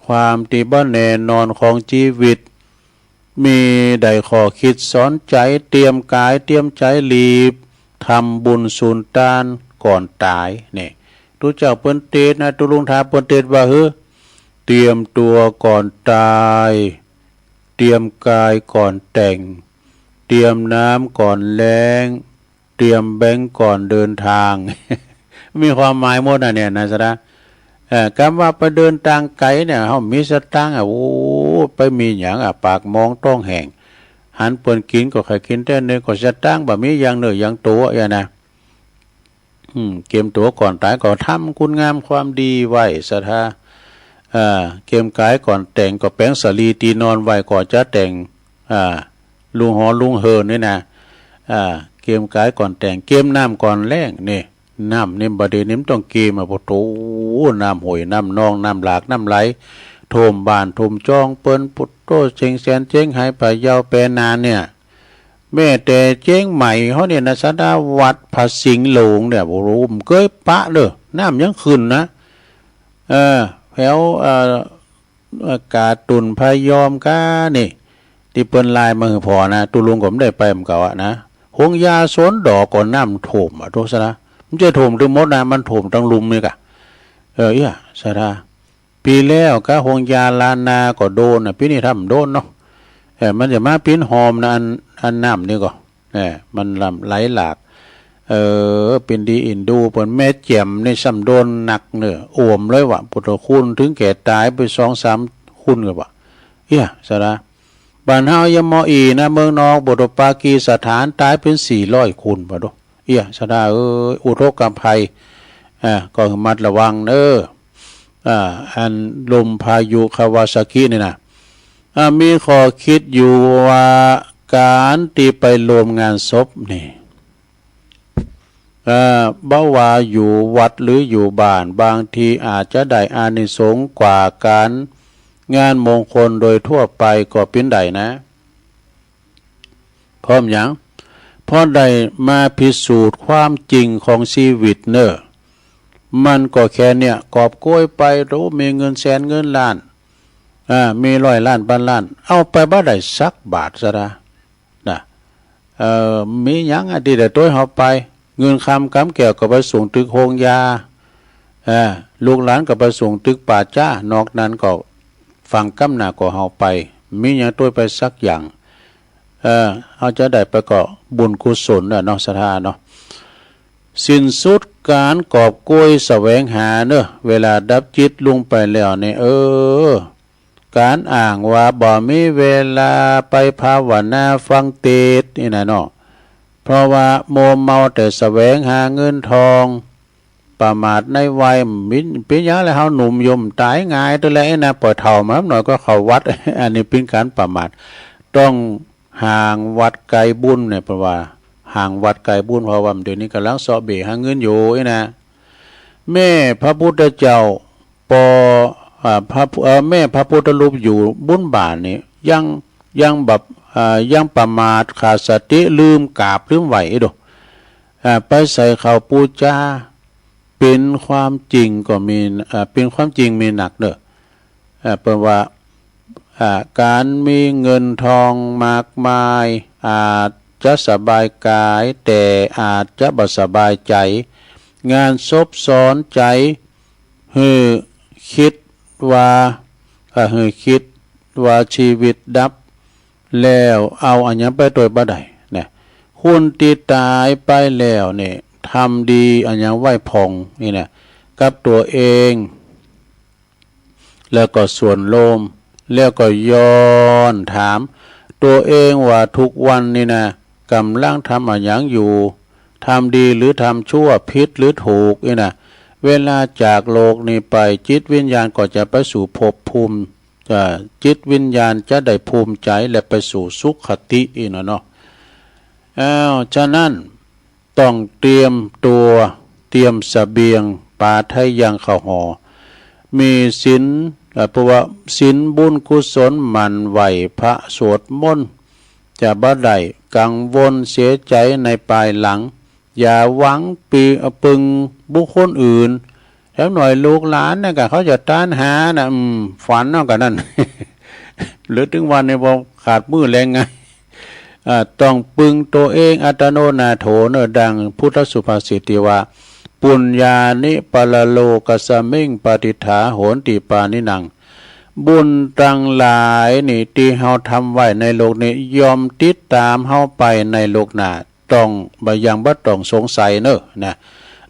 ความตี้บ่แน่นอนของจีวิต มีได้ข้อกึ๊ดสอนใจ๋ เตรียมกายเตรียมใจ๋หลีบ ทำบุญสูนตานก่อนต๋าย นี่ ตุ๊เจ้าเปิ้นเตศน์นะ ตุ๊ลุงทาเปิ้นเตศน์ว่า หื้อ เตรียมตั๋วก่อนต๋าย เตรียมกายก่อนแต่ง เตรียมน้ำก่อนแล้ง เตรียมแบงก์ก่อนเดินทาง มีความหมายหมดนะเนี่ยนะ ศรัทธา เอ่อ กำว่าไปเดินตางไก๋เนี่ย เฮามีสตางค์อะ โอ้ ไปมีหยังอะ ปากมองต๊องแห้ง หันเปิ้นกิ๋นก็ใค่กิ๋นแต๊เนิด ก็สตางค์บ่มีอย่างเนื้ออย่างตั๋วอะนะ อืม เกียมตั๋วก่อนต๋ายก็ทำคุณงามความดีไว้ ศรัทธา เอ่อ เกียมกายก่อนแต่งก็แป๋งสาลีตี้นอนไว้ก่อนจะแต่ง อ่า ลุงหอลุงเหินนี่นะ อ่า เกียมกายก่อนแต่ง เกียมน้ำก่อนแล้ง นี่ น้ำนี่บ่ดีนี่มันต้องเกียมอะ โอ้โธ่ น้ำห้วยน้ำนอง น้ำหลากน้ำไหล ท่วมบ้านท่วมจองเปิ้น โอ้โธ่ เจ๊งแสนเจ๊งหาย พะเยาแปนานเนี่ย แม้แต่เจียงใหม่เฮาเนี่ยนะ ศรัทธา วัดพระสิงห์หลวงเนี่ย โอ้โห บ่เกยปะเด้อ น้ำยังขึ้นนะ เออ แถว เอ่อ เอ่อ ก๋าร์ตูนพยอมก้านี่ ตี้เปิ้นลายมาหื้อผ่อนะ ตุ๊ลุงก็บ่ได้ไปนำเก่าอะนะ โฮงยาสวนดอกก็น้ำท่วมอะ โธ่สะละ มันจะท่วมตึงหมดนะ มันท่วมตึงลุ่มนี่กะ เออ เอี้ย สะละ ปี๋แล้วก้าโฮงยาล้านนาก็โดนนะ ปี๋นี้ทำโดนเนาะ เออ มันจะมาปิ้นหอมนะ อัน อันน้ำนี่ก็ เออ มันลำไหลหลาก เออ เป๋นดีอินดู เปิ้นแม่แจ่มนี่ซ้ำโดนหนักเน่อ อ่วมเลยว่ะ พุทธคุณ ถึงแก่ต๋ายไปสองสามคนเลยว่ะ เอี้ย สะละ บ้านเฮายังมออี่นะ เมืองนอก พุทธปากีสถาน ต๋ายเป๋นสี่ร้อยคนว่ะโด เอี้ย สะละเอ้ย อุทกภัย อ่า ก็ระมัดระวังเน่อ อ่า อันลมพายุคาวาซากินี่นะ อ่า มีข้อคิดอยู่ว่า ก๋านตี้ไปร่วมงานศพนี่ อ่า บ่ว่าอยู่วัดหรืออยู่บ้าน บางทีอาจจะได้อานิสงส์กว่าก๋านงานมงคลโดยทั่วไปก็เป๋นได้นะ เพราะหยัง เพราะได้มาพิสูจน์ความจริงของชีวิตเน่อ มันก็แค่เนี่ย กอบโกยไป โอ้ มีเงินแสนเงินล้าน อ่า มีร้อยล้านพันล้าน เอาไปบ่ได้สักบาทสะละ นะ เอ่อ มีหยังอะตี้ได้ตวยเฮาไป เงินคำกำแก้วก็ไปส่งตึกโฮงยา เอ่อ ลูกหลานก็ไปส่งตึกป่าจ๊า นอกนั้นก็ฝังกำหน้าก็เฮาไป มีหยังตวยไปสักอย่าง เอ่อ เฮาจะได้ไปก็บุญกุศลน่ะเนาะ ศรัทธาเนาะ สิ้นสุดก๋านกอบโกยแสวงหาเน่อ เวลาดับจิตลุงไปแล้วนี่ เออ ก๋านอ้างว่าบ่มีเวลาไปภาวนาฟังเตสน์นี่นะเนาะ เพราะว่ามัวเมาแต่แสวงหาเงินทอง ประมาทในวัย เป๋น เป๋นหยังแลเฮาหนุ่มอยู่ ต๋ายง่ายเต้าแลนะ ปอเฒ่ามาหน่อยก็เข้าวัด อันนี้เป๋นก๋านประมาท ต้องห่างวัดไกลบุญเนี่ย เปิ้นว่าห่างวัดไกลบุญ เพราะว่าเดี๋ยวนี้ก่ำลังเซาะเบะหาเงินอยู่นี่นะ แม่พระพุทธเจ้า ปอ อ่า พระ เอ่อ แม่พระพุทธรูปอยู่บุญบ้านนี่ ยัง ยังแบบ อ่า ยังประมาทขาดสติ ลืมกราบลืมไหว้โด อ่า ไปใส่เข้าปู๋จา เป๋นความจริงก็มี อ่า เป๋นความจริงมีนักเน่อ อ่า เปิ้นว่า อ่า ก๋านมีเงินทองมากมาย อาจจะสบายก๋าย แต่อาจจะบ่สบายใจ๋ งานศพสอนใจ๋ หื้อคิดว่า อ่า หื้อคิดว่าชีวิตดับแล้ว เอาอะหยังไปตวยบ่ได้นะ คนตี้ต๋ายไปแล้วนี่ ทำดีอะหยังไว้พ่องนี่นะ กับตั๋วเอง แล้วก็ส่วนรวม แล้วก็ย้อนถามตั๋วเองว่าทุกวันนี่นะ ก่ำลังทำอะหยังอยู่ ทำดีหรือทำชั่ว ผิดหรือถูกนี่นะ เวลาจากโลกนี้ไป จิตวิญญาณก็จะไปสู่ภพภูมิ เอ่อ จิตวิญญาณจะได้ภูมิใจ๋และไปสู่สุคติอี้นะเนาะ อ้าว ฉะนั้น ต้องเตรียมตั๋ว เตรียมเสบียง ปาไทยังเข้าหอ มีศีล เอ่อ เพราะว่าศีลบุญกุศลหมั่นไหว้พระสวดมนต์ จะบ่ได้กังวลเสียใจ๋ในภายหลัง อย่าหวังปี ปึงบุคคลอื่น แถมหน่อยลูกหลานนะกะเขาจะตานหานะ อืม ฝันเอากะนั้น เหลือตึงวันนี้บ่ขาดมื้อแลงไง อ่า ต้องปึงตั๋วเอง อัตโตนาโถ เน่อ ดังพุทธสุภาษิตตี้ว่า ปุญญานิปรโลกัสมิง ปะฏิฏฐาโหนติปาณินัง บุญตังหลายนี่ตี้เฮาทำไว้ในโลกนี้ ย่อมติดต๋ามเฮาไปในโลกหน้า ต้อง บ่ ยังบ่ต้องสงสัยเน่อ นะ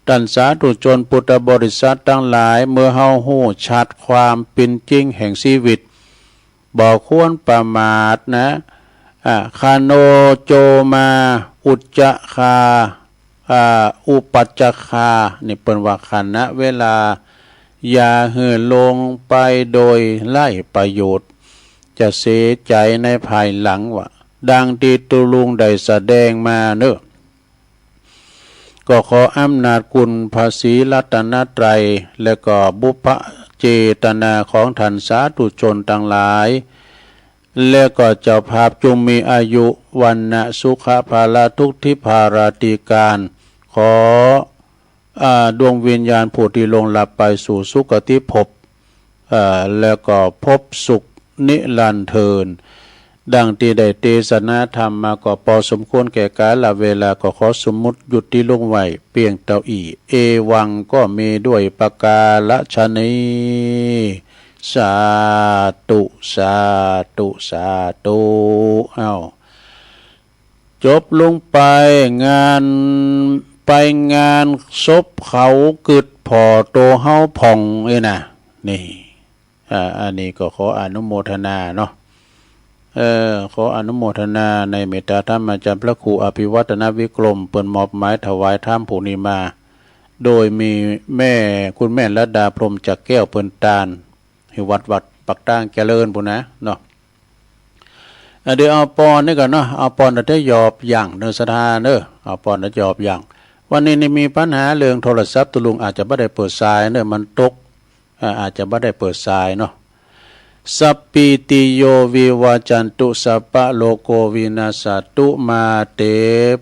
ต้านสาธุชนพุทธบริษัทตังหลาย เมื่อเฮาฮู้ชัดความเป๋นจริงแห่งชีวิต บ่ควรประมาทนะ อ่า คาโนโจมา อุจจคา อ่า อุปัจจคา นี่เปิ้นว่าขณะเวลา อย่าหื้อล่วงไปโดยไร้ประโยชน์ จะเสียใจ๋ในภายหลังว่า ดังตี้ตุ๊ลุงได้แสดงมาเน่อ ก็ขออำนาจคุณพระศรีรัตนตรัย และก็บุพเจตนาของท่านสาธุชนตังหลาย และก็เจ้าภาพจงมีอายุ วรรณะ สุขะ พละ ทุกข์ ทิพย์ พาราตรีการ ขอ อ่า ดวงวิญญาณผู้ตี้ล่วงลับไปสู่สุคติภพ เอ่อ แล้วก็พบสุขนิรันดร์เทอญ ดังตี้ได้เตสนาธรรมมาก็ปอสมควรแก่กาลเวลา ก็ขอสมมุติหยุดตี้ลงไว้เปียงเต้าอี้ เอวังก็มีด้วยประการฉะนี้ สาธุ สาธุ สาธุ เอ้า จบลงไป งาน ไปงานศพเขากึ๊ดผ่อโตเฮาผ่องเอ้ยนะ นี่ อ่า อันนี้ก็ขออนุโมทนาเนาะ เออ ขออนุโมทนาในเมตตาธรรมอาจารย์พระครูอภิวัฒนวิกรม เปิ้นมอบหมายถวายธรรมผู้นี้มา โดยมีแม่ คุณแม่รัตดาพรหมจักรแก้ว เปิ้นตาน ที่วัด วัดปากตางเจริญปู้นนะเนาะ อ่ะ เดี๋ยวเอาปอนนี่ก่อนเนาะ เอาปอนเดี๋ยวจะหยอบหยั่งเนอศรัทธาเนอ เอาปอนเดี๋ยวหยอบหยั่ง วันนี้นี่มีปัญหาเรื่องโทรศัพท์ตุ๊ลุงอาจจะบ่ได้เปิดสายเนอ มันตก อ่ะ อาจจะบ่ได้เปิดสายเนาะ สัพพีติโยวิวัจจันตุ สัพพะโรโควินัสสะตุ มาเต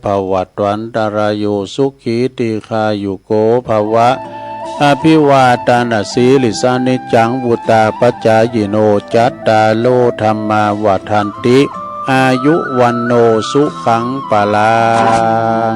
ภวัตวันตราโย สุขีทีฆายุโกภวะ อภิวาทานาสีลิสสะ นิจจังวุตตาปัจจายิโน จัตตาโรธัมมาวัฑฒันติ อายุวัณโณสุขังพลัง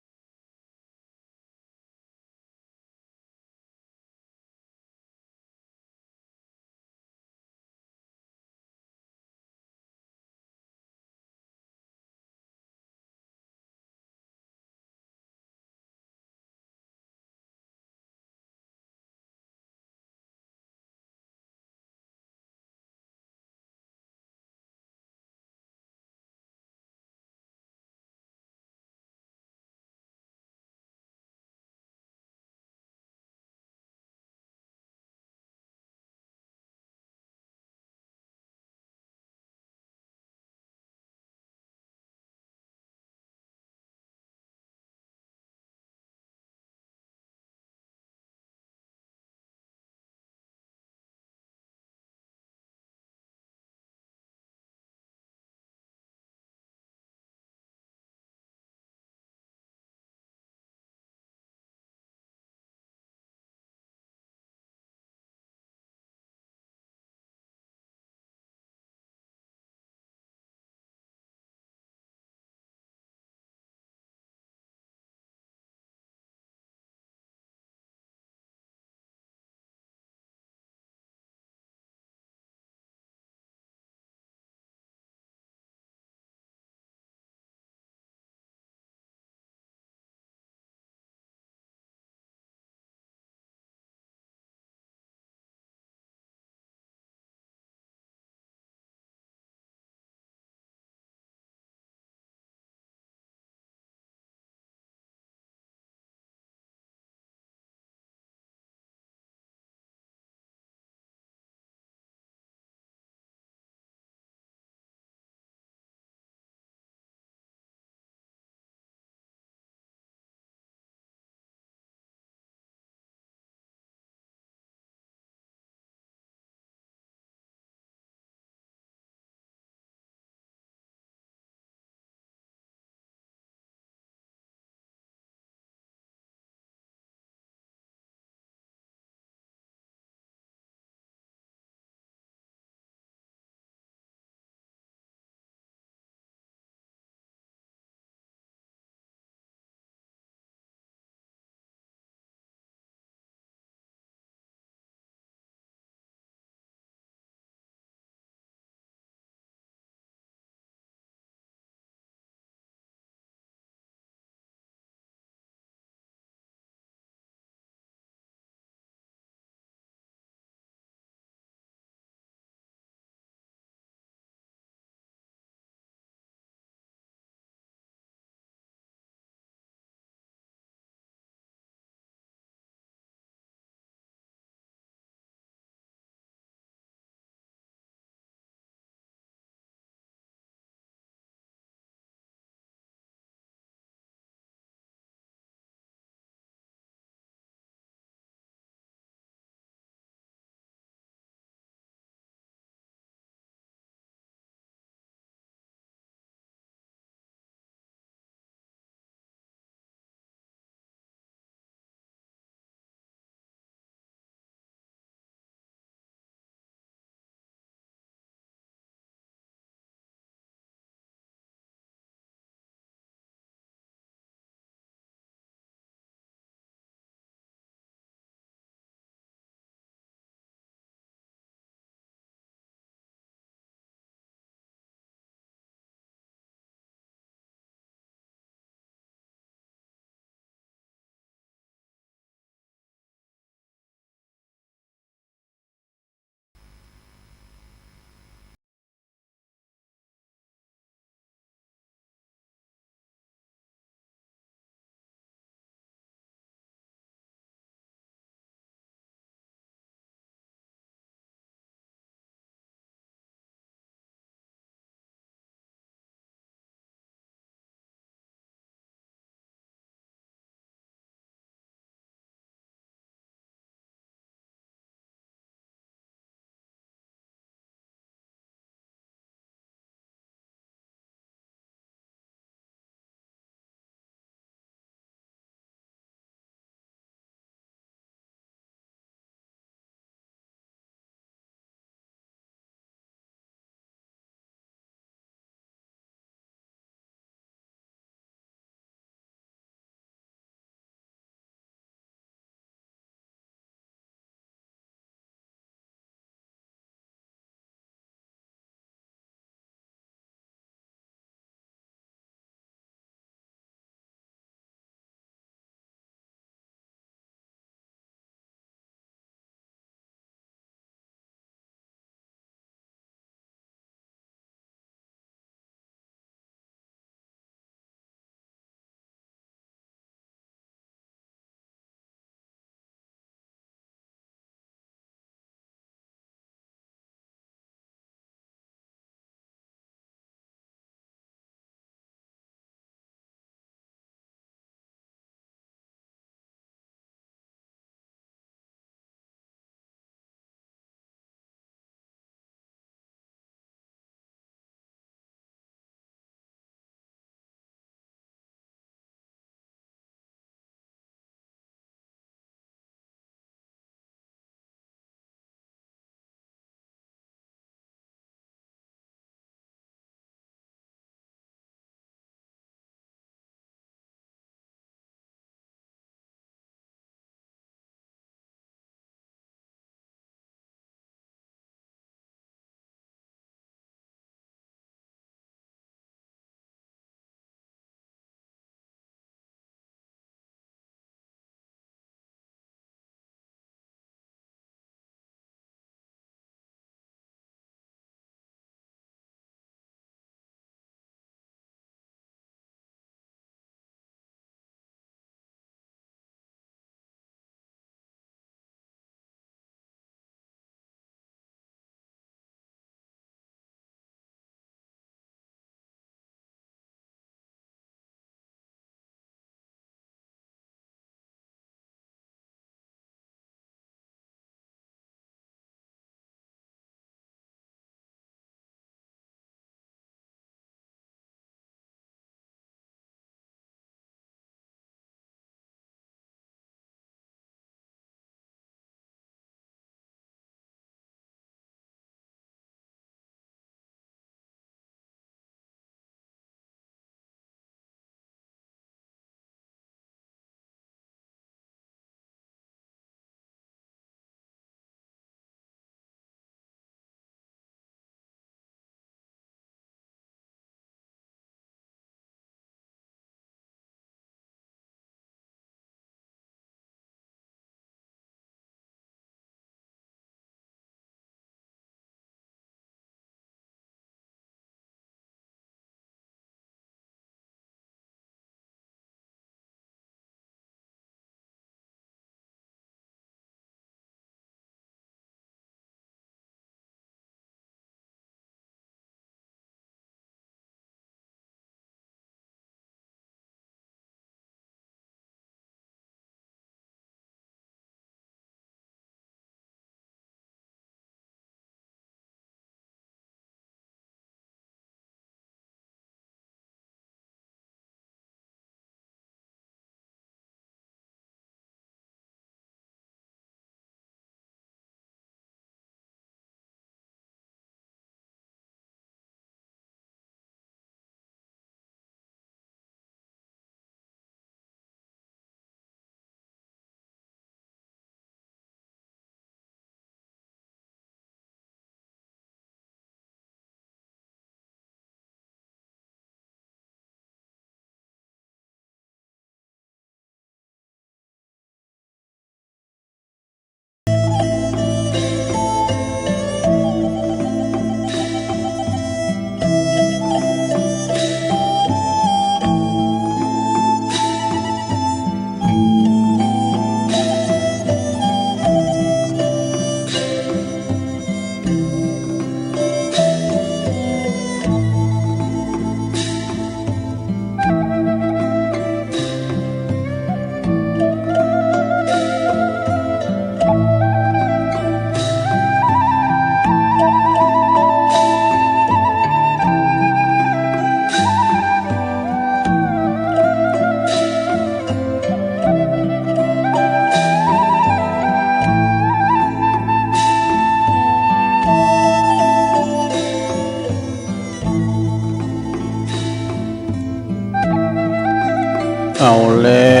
เอาแล้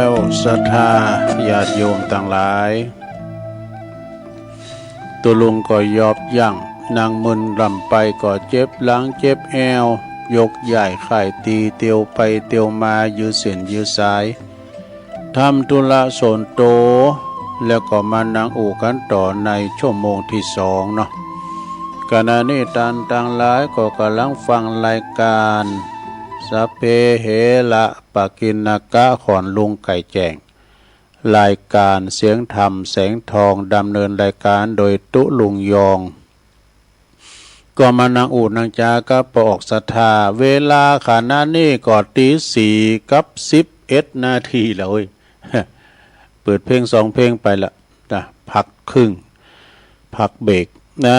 วศรัทธาญาติโยมตังหลาย ตุ๊ลุงก็ยอบยั้ง นั่งมึนลำไปก็เจ็บหลังเจ็บแอว ยกย้ายค่ายตี๋ เตียวไปเตียวมา ยื้อเส้นยื้อสาย ทำธุระส่วนตั๋ว แล้วก็มานั่งอู้กั๋นต่อในชั่วโมงตี้สองเนาะ ขณะนี้ต้านตังหลายก็ก่ำลังฟังรายก๋าน สัพเพเหระ ปักขิณกะ ขอนลุงไก่แจ้ง รายก๋านเสียงธรรมแสงทอง ดำเนินรายก๋านโดยตุ๊ลุงยอง ก็มานั่งอู้นั่งจ๋ากับป้อออกศรัทธา เวลาขณะนี้ก็ตี๋สี่กับสิบเอ็ดนาทีแล้วเว้ย เปิดเพลงสองเพลงไปละ นะ พักครึ่ง พักเบรก นะ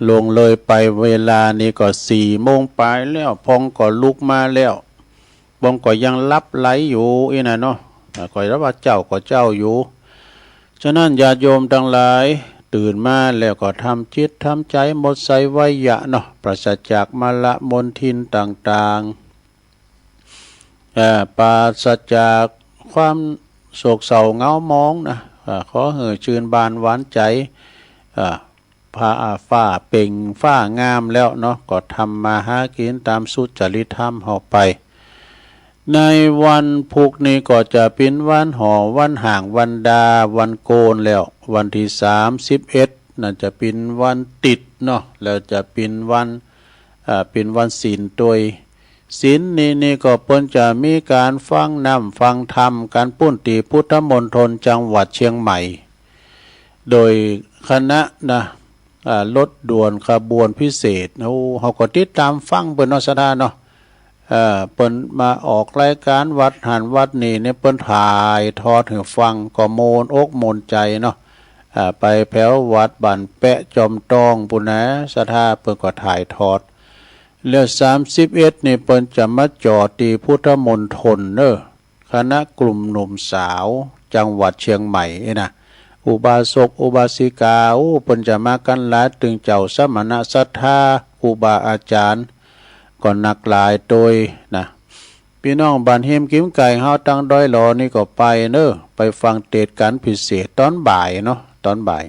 ล่วงเลยไปเวลานี้ก็สี่โมงปลายแล้ว ปองก็ลุกมาแล้ว ปองก็ยังหลับไหลอยู่อี้นะเนาะ อ่า ก็เรียกว่าเจ้าก็เจ้าอยู่ ฉะนั้นญาติโยมตังหลาย ตื่นมาแล้วก็ทำจิตทำใจ๋หมดใสไวยะเนาะ ปราศจากมลมลทินต่างๆ เอ่อ ปราศจากความโศกเศร้าเหงาหมองนะ เอ่อ ขอหื้อจื้นบานหวานใจ๋ เอ่อ ฟ้า ฟ้าเปล่งฟ้างามแล้วเนาะ ก็ทำมาหากิ๋นต๋ามสุจริตธรรมเฮาไป ในวันพุธนี้ก็จะเป๋นวันห่อ วันฮ้าง วันดา วันโกนแล้ว วันตี้สามสิบเอ็ด นั่นจะเป๋นวันติดเนาะ แล้วจะเป๋นวัน อ่า เป๋นวันศีลตวย ศีลนี้นี่ก็เปิ้นจะมีก๋านฟังธรรมฟังธรรมกั๋นปุ้นตี้พุทธมณฑลจังหวัดเชียงใหม่ โดยคณะนะ อ่า รถด่วนขบวนพิเศษ โอ้ เฮาก็ติดต๋ามฟังเปิ้นเนาะศรัทธาเนาะ เอ่อ เปิ้นมาออกรายก๋านวัดหั้นวัดนี่เนี่ย เปิ้นถ่ายทอดหื้อฟังก็ม่วนอกม่วนใจ๋เนาะ อ่า ไปแผววัดบ้านแป๊ะจอมตองปู้นนะ ศรัทธา เปิ้นก็ถ่ายทอด แล้วสามสิบเอ็ดนี่เปิ้นจะมาจ่อตี้พุทธมณฑลเนาะ คณะกลุ่มหนุ่มสาวจังหวัดเชียงใหม่นี่นะ อุบาสกอุบาสิกา โอ้ เปิ้นจะมากั๋นหลาย ตึงเจ้าสมณะศรัทธา ครูบาอาจ๋ารย์ ก็นักหลายตวยนะ ปี้น้องบ้านฮิมกิ๋มไก่เฮาตังดอยหล่อนี่ก็ไปเนาะ ไปฟังเตสน์ก๋านพิเศษต๋อนบ่ายเนาะ ต๋อนบ่าย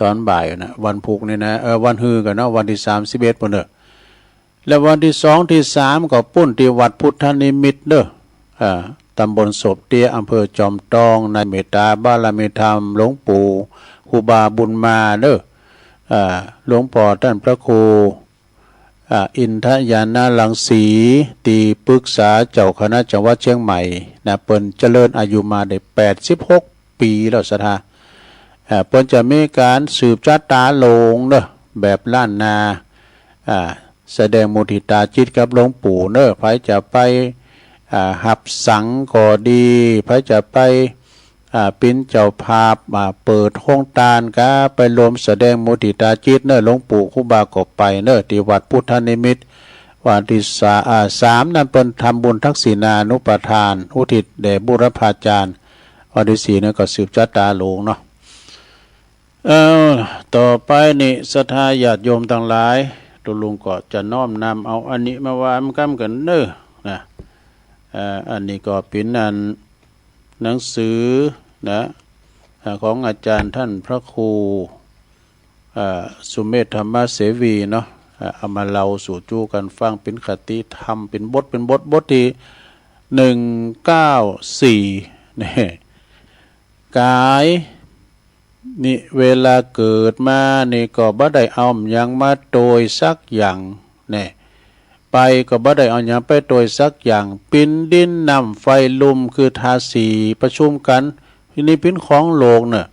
ต๋อนบ่ายนะ วันพุธนี่นะ เออ วันฮือก่อนเนาะ วันตี้สามสิบเอ็ดปู้นเนาะ แล้ววันตี้สองตี้สามก็ปุ้นตี้วัดพุทธนิมิตรเนาะ อ่า ต๋ำบลโสบเตี้ย อำเภอจอมตอง ในเมตตาบารมีธรรมหลวงปู่ครูบาบุญมาเนาะ อ่า หลวงป้อต้านพระครู อ่า อินทญาณรังสี ตี้ปรึกษาเจ้าคณะจังหวัดเชียงใหม่นะ เปิ้นเจริญอายุมาได้แปดสิบหกปี๋แล้วศรัทธา อ่า เปิ้นจะมีก๋านสืบจะต๋าโหลงเนาะ แบบล้านนา อ่า แสดงมุทิตาจิตกับหลวงปู่เนาะ ใผจะไป อ่า หับสังก็ดี ใผจะไป อ่า เป๋นเจ้าภาพ อ่า เปิดโฮงตานก็ไปรวมแสดงมุทิตาจิตเนาะ หลวงปู่ครูบาก็ไปเนาะ ตี้วัดพุทธนิมิตร วันตี้สา- อ่า สามนั้นเปิ้นทำบุญทักษิณานุปทาน อุทิศแด่บูรพาจารย์ วันตี้สี่นั้นก็สืบจะต๋าโหลงเนาะ เอ่อ ต่อไปนี่ศรัทธาญาติโยมตังหลาย ตุ๊ลุงก็จะน้อมนำเอาอันนี้มาว่าก้ำกั๋นเนาะ นะ เอ่อ อันนี้ก็เป๋นอันหนังสือนะ เอ่อ ของอาจ๋ารย์ต้านพระครู เอ่อ สุเมธธรรมเสวีเนาะ เอ่อ เอามาเล่าสู่จู้กั๋นฟัง เป๋นคติธรรม เป๋นบท เป๋นบท บทตี้หนึ่งเก้าสี่ นี่ ก๋าย นี่เวลาเกิดมานี่ก็บ่ได้เอาหยังมาโตยสักอย่าง แน่ ไปก็บ่ได้เอาหยังไปโตยสักอย่าง ปิ๋นดินน้ำไฟลุมคือธาตุสี่ประชุมกั๋น ตี้นี่เป๋นของโลกเน่อ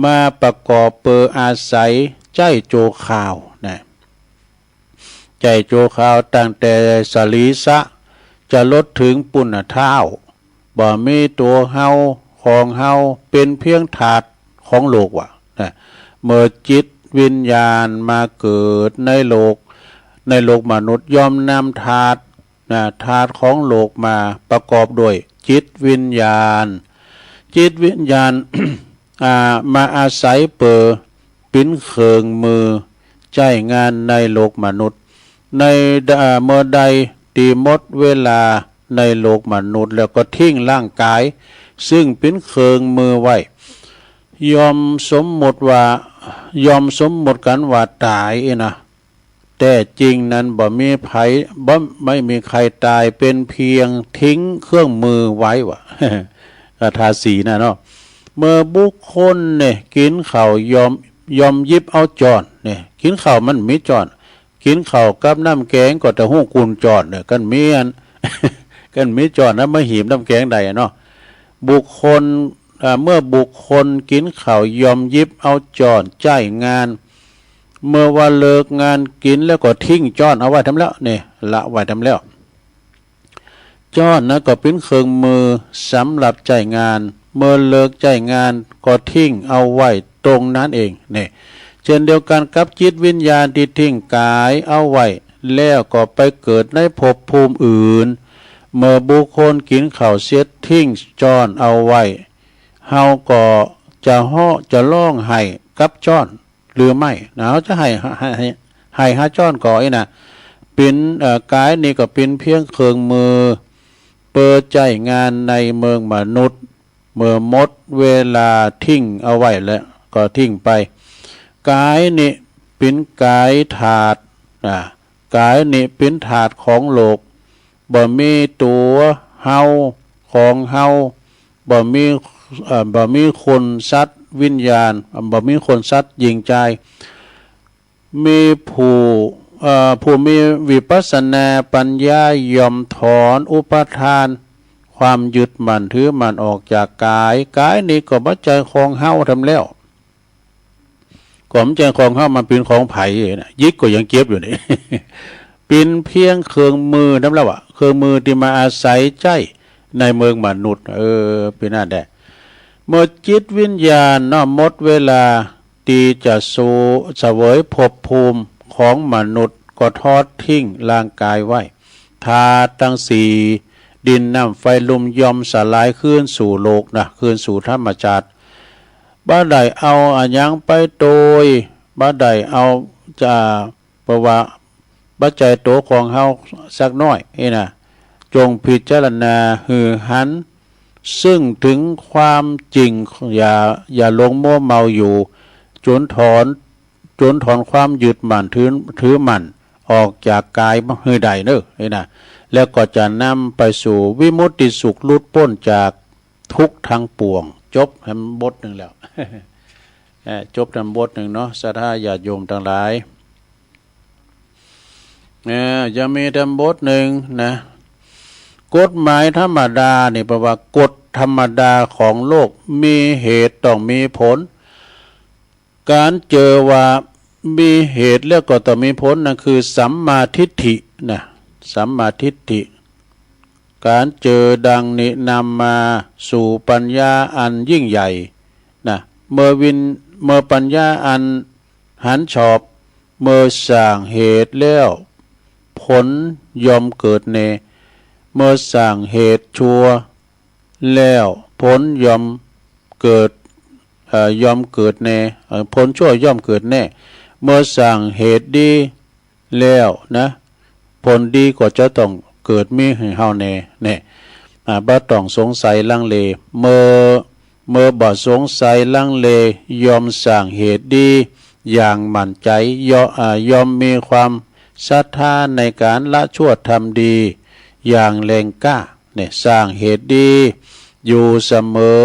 มาประกอบเป๋ออาศัยใจ๊โจ้คาวนะ ใจ๊โจ้คาวตั้งแต่สะหลีสะ จะลดเถิงปุ้นน่ะเท้า บ่มีตั๋วเฮาของเฮา เป๋นเพียงธาตุของโลกว่านะ เมื่อจิตวิญญาณมาเกิดในโลก ในโลกมนุษย์ย่อมนำธาตุนะ ธาตุของโลกมาประกอบด้วยจิตวิญญาณ จิตวิญญาณ อ่า มาอาศัยเป๋อเป๋นเครื่องมือใจ๊งานในโลกมนุษย์ ใน อ่า เมื่อใดตี้หมดเวลา ในโลกมนุษย์ แล้วก็ทิ้งร่างก๋าย ซึ่งเป๋นเครื่องมือไว้ ย่อมสมมุติว่า ย่อมสมมุติกั๋นว่าต๋ายอี้นะ แต๊จริงนั้นบ่มีใผ บ่ ไม่มีใครต๋าย เป๋นเพียงทิ้งเครื่องมือไว้ว่ะ คาถาสีน่ะเนาะ เมื่อบุคคลเนี่ยกิ๋นข้าวย่อม ย่อมหยิบเอาจ้อนเนี่ย กิ๋นข้าวมันมีจ้อน กิ๋นข้าวกับน้ำแก๋งก็จะฮู้กุนจ้อนเนี่ย กันมีอัน กันมีจ้อนนะ มาหีบน้ำแก๋งได้อะเนาะ บุคคล อ่า เมื่อบุคคลกิ๋นข้าวย่อมหยิบเอาจ้อนใจ๊งาน เมื่อว่าเลิกงานกิ๋นแล้วก็ทิ้งจ้อนเอาไว้แถมแล้ว เนี่ย ละไว้แถมแล้ว จ้อนนั้นก็เป๋นเครื่องมือสำหรับใจ๊งาน เมื่อเลิกใจ๊งานก็ทิ้งเอาไว้ตรงนั้นเอง เนี่ย เช่นเดียวกั๋นกับจิตวิญญาณตี้ทิ้งก๋ายเอาไว้ แล้วก็ไปเกิดในภพภูมิอื่น เมื่อบุคคลกิ๋นข้าวเสร็จทิ้งจ้อนเอาไว้ เฮาก็จะฮ้อ จะฮ้องไห้กับจ้อน หรือไม่นะ เฮาจะไห้ ไห้ ไห้ ไห้หาจ้อนก่ออี้นะ เป๋น เอ่อ ก๋ายนี่ก็เป๋นเพียงเครื่องมือ เปื้อใจ๊งานในเมืองมนุษย์ เมื่อหมดเวลาทิ้งเอาไว้แล้วก็ทิ้งไป ก๋ายนี่เป๋นก๋ายธาตุนะ ก๋ายนี่เป๋นธาตุของโลก บ่มีตั๋วเฮา ของเฮา บ่มี เอ่อ บ่มีคนสัตว์วิญญาณ บ่มีคนสัตว์หญิงจาย มีผู้ เอ่อ ผู้มีวิปัสสนาปัญญาย่อมถอนอุปาทาน ความยึดมั่นถือมั่นออกจากก๋าย ก๋ายนี้ก็บ่ใจ้ของเฮาแถมแล้ว ก็บ่ใจ้ของเฮา มันเป๋นของใผนะ หยิกก็ยังเจ็บอยู่นี่ เป๋นเพียงเครื่องมือแถมแล้วอะ เครื่องมือตี้มาอาศัยใจ๊ในเมืองมนุษย์ เออ เป๋นอั้นแหละ เมื่อจิตวิญญาณเนาะ หมดเวลาตี้จะสู่ เสวยภพภูมิของมนุษย์ ก็ทอดทิ้งร่างก๋ายไว้ ธาตุตังสี่ ดิน น้ำ ไฟ ลม ย่อมสลายคืนสู่โลกนะ คืนสู่ธรรมชาติ บ่ได้เอาอะหยังไปโตย บ่ได้เอา จะ เพราะว่าบ่ใจ้ตั๋วของเฮาสักน้อยนี่นะ จงพิจารณาหื้อหันซึ่งถึงความจริง อย่า อย่าหลงมัวเมาอยู่ จนถอน จนถอนความยึดมั่นถือ ถือมั่นออกจากก๋ายหื้อได้เน่อ นี่นะ แล้วก็จะนำไปสู่วิมุตติสุข หลุดป๊นจากทุกข์ทั้งปวง จบแหมบทนึ่งแล้ว เอ่อ จบแหมบทนึ่งเนาะ ศรัทธาญาติโยมตังหลาย เอ่อ ยังมีแหมบทนึ่งนะ กฎหมายธรรมดานี่แปลว่ากฎธรรมดาของโลก มีเหตุต้องมีผล ก๋านเจอว่ามีเหตุแล้วก็ต้องมีผล นั้นคือสัมมาทิฏฐินะ สัมมาทิฏฐิ ก๋านเจอดังนี้นำมาสู่ปัญญาอันยิ่งใหญ่นะ เมื่อวิน เมื่อปัญญาอันหันชอบ เมื่อสร้างเหตุแล้วผลย่อมเกิดแน่ เมื่อสร้างเหตุชั่วแล้วผลย่อมเกิด เอ่อ ย่อมเกิดแน่ เอ่อ ผลชั่วย่อมเกิดแน่ เมื่อสร้างเหตุดีแล้วนะ ผลดีก็จะต้องเกิดมีหื้อเฮาแน่ แน่ อ่า บ่ต้องสงสัยลังเล เมื่อ เมื่อบ่สงสัยลังเล ย่อมสร้างเหตุดีอย่างมั่นใจ๋ ย่อม อ่า ย่อมมีความศรัทธาในก๋านละชั่วทำดีอย่างแรงกล้า เนี่ย สร้างเหตุดีอยู่เสมอ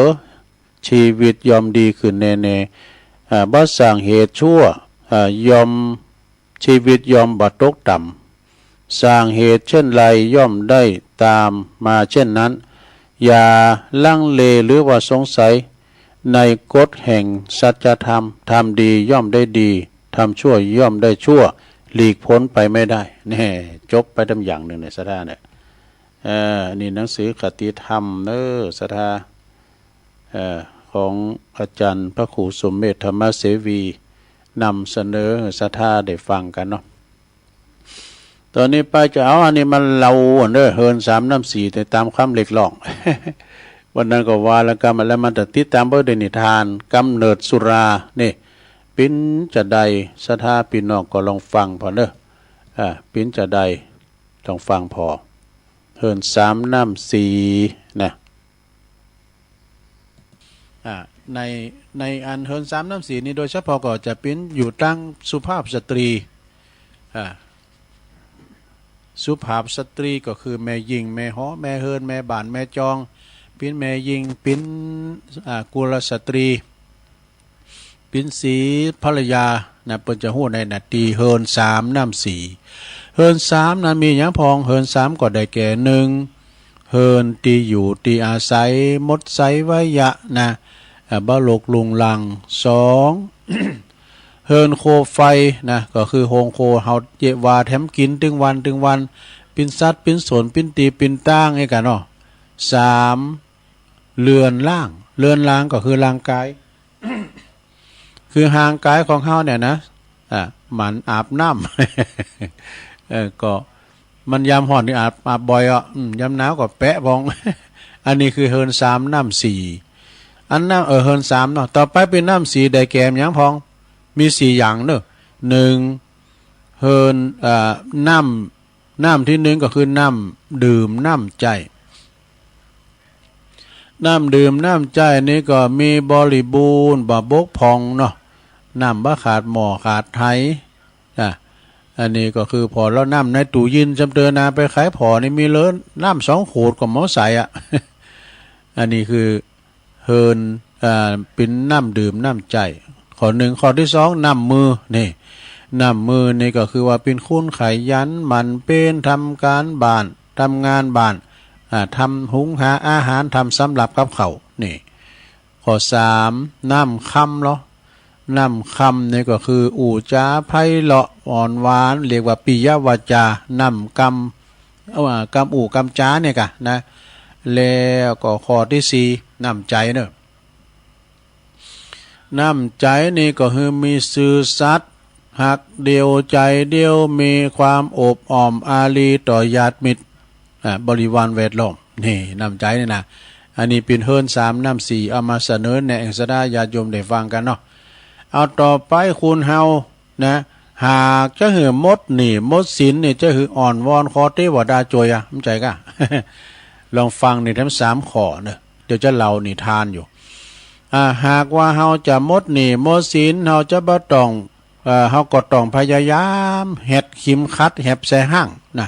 ชีวิตย่อมดีขึ้นแน่ๆ อ่า บ่สร้างเหตุชั่ว อ่า ย่อม ชีวิตย่อมบ่ตกต่ำ สร้างเหตุเช่นใดย่อมได้ตามมาเช่นนั้น อย่าลังเลหรือว่าสงสัยในกฎแห่งสัจธรรม ทำดีย่อมได้ดี ทำชั่วย่อมได้ชั่ว หลีกป๊นไปไม่ได้ แน่ จบไปแหมอย่างนึ่งเนี่ย ศรัทธาเนี่ย เอ่อ นี่หนังสือคติธรรมเน่อ ศรัทธา เอ่อ ของอาจ๋ารย์พระครูสมเมธธรรมเสวี นำเสนอศรัทธาได้ฟังกั๋นเนาะ ต๋อนนี้ไปจะเอาอันนี้มาเล่าเน่อ เฮือนสามน้ำสี แต่ต๋ามความเรียกร้อง วันนั้นก็ว่าแล้วกั๋นมาแล้ว มันจะติดต๋ามไปด้วยนิทานก๋ำเนิดสุรา นี่ เป๋นจาใด ศรัทธาปี้น้องก็ลองฟังผ่อเน่อ อ่า เป๋นจาใด ลองฟังผ่อ เฮิ่นสามน้ำสีนะ อ่า ใน ในอันเฮิ่นสามน้ำสีนี้โดยเฉพาะก็จะเป๋นอยู่ตังสุภาพสตรี อ่า สุภาพสตรีก็คือแม่ญิง แม่หอ แม่เฮิ่น แม่บ้าน แม่จอง เป๋นแม่ญิง เป๋น อ่า กุลสตรี เป๋นสีภรรยานะ เปิ้นจะฮู้ในนาตี้เฮิ่นสามน้ำสี เฮิ่นสามนั้นมีหยังพ่อง เฮิ่นสามก็ได้แก่ นึ่ง เฮิ่นตี้อยู่ตี้อาศัย หมดไสไวยะนะ อ่า บ่รกรุงรัง สอง เฮิ่นโคมไฟนะ ก็คือโฮงครัวเฮาเยียะว่าแถมกิ๋นตึงวันตึงวัน เป๋นสัดเป๋นส่วน เป๋นตี้เป๋นตางอี้ก่ะเนาะ สาม เรือนร่าง เรือนร่างก็คือร่างกาย คือร่างกายของเฮาเนี่ยนะ อ่า มันอาบน้ำ เออ ก็มันยามฮ้อนนี่อาบ อาบบ่อยอ่ะ อืม ยามหนาวก็แปะพ่อง อันนี้คือเฮิ่นสามน้ำสี อันน้ำ เออ เฮิ่นสามเนาะ ต่อไปเป๋นน้ำสีได้แก่หยังพ่อง มีสี่อย่างเนาะ นึ่ง เฮิ่น เอ่อ น้ำ น้ำตี้นึ่งก็คือน้ำดื่มน้ำใจ๊ น้ำดื่มน้ำใจ๊นี่ก็มีบริบูรณ์ บ่บกพร่องเนาะ น้ำบ่ขาดหม้อขาดไห อ่ะ อันนี้ก็คือผ่อแล้วน้ำในตู้เย็นจำเตินนาไปขายผ่อนี่มีเหลือน้ำสองขวดก็หมดใสอ่ะ อันนี้คือ เฮิ่น อ่า เป๋นน้ำดื่มน้ำใจ๊ ข้อนึ่ง ข้อตี้สอง น้ำมือ นี่ น้ำมือนี่ก็คือว่าเป๋นคนขยันหมั่นเพียร ทำก๋านบ้าน ทำงานบ้าน อ่า ทำหุงหาอาหาร ทำสำรับกับข้าว นี่ ข้อสาม น้ำคำเหรอ น้ำคำนี่ก็คืออู้จ๋าไพเราะอ่อนหวาน เรียกว่าปิยวาจา น้ำกำ เอาว่ากำอู้กำจ๋าเนี่ยก่ะนะ แล้วก็ข้อตี้สี่ น้ำใจ๋เนาะ น้ำใจ๋นี่ก็คือมีซื่อสัตย์ ฮักเดียวใจ๋เดียว มีความอบอ้อมอารีต่อญาติมิตร อ่า บริวารแวดล้อม นี่ น้ำใจ๋นี่นะ อันนี้เป๋นเฮิ่นสามน้ำสี เอามาเสนอแนะแห่งศรัทธาญาติโยมได้ฟังกั๋นเนาะ เอาต่อไปคนเฮา นะ หากจะหื้อหมดหนี้หมดสินนี่ จะหื้ออ้อนวอนขอเตวดาจ้วยอะ มันใจ๋ก่ะ ลองฟังนี่ทั้งสามข้อเนาะ เดี๋ยวจะเล่านิทานอยู่ อ่า หากว่าเฮาจะหมดหนี้หมดสิน เฮาจะบ่ต้อง เอ่อ เฮาก็ต้องพยายามเฮ็ดเข็มขัดแหบใส่ห้างนะ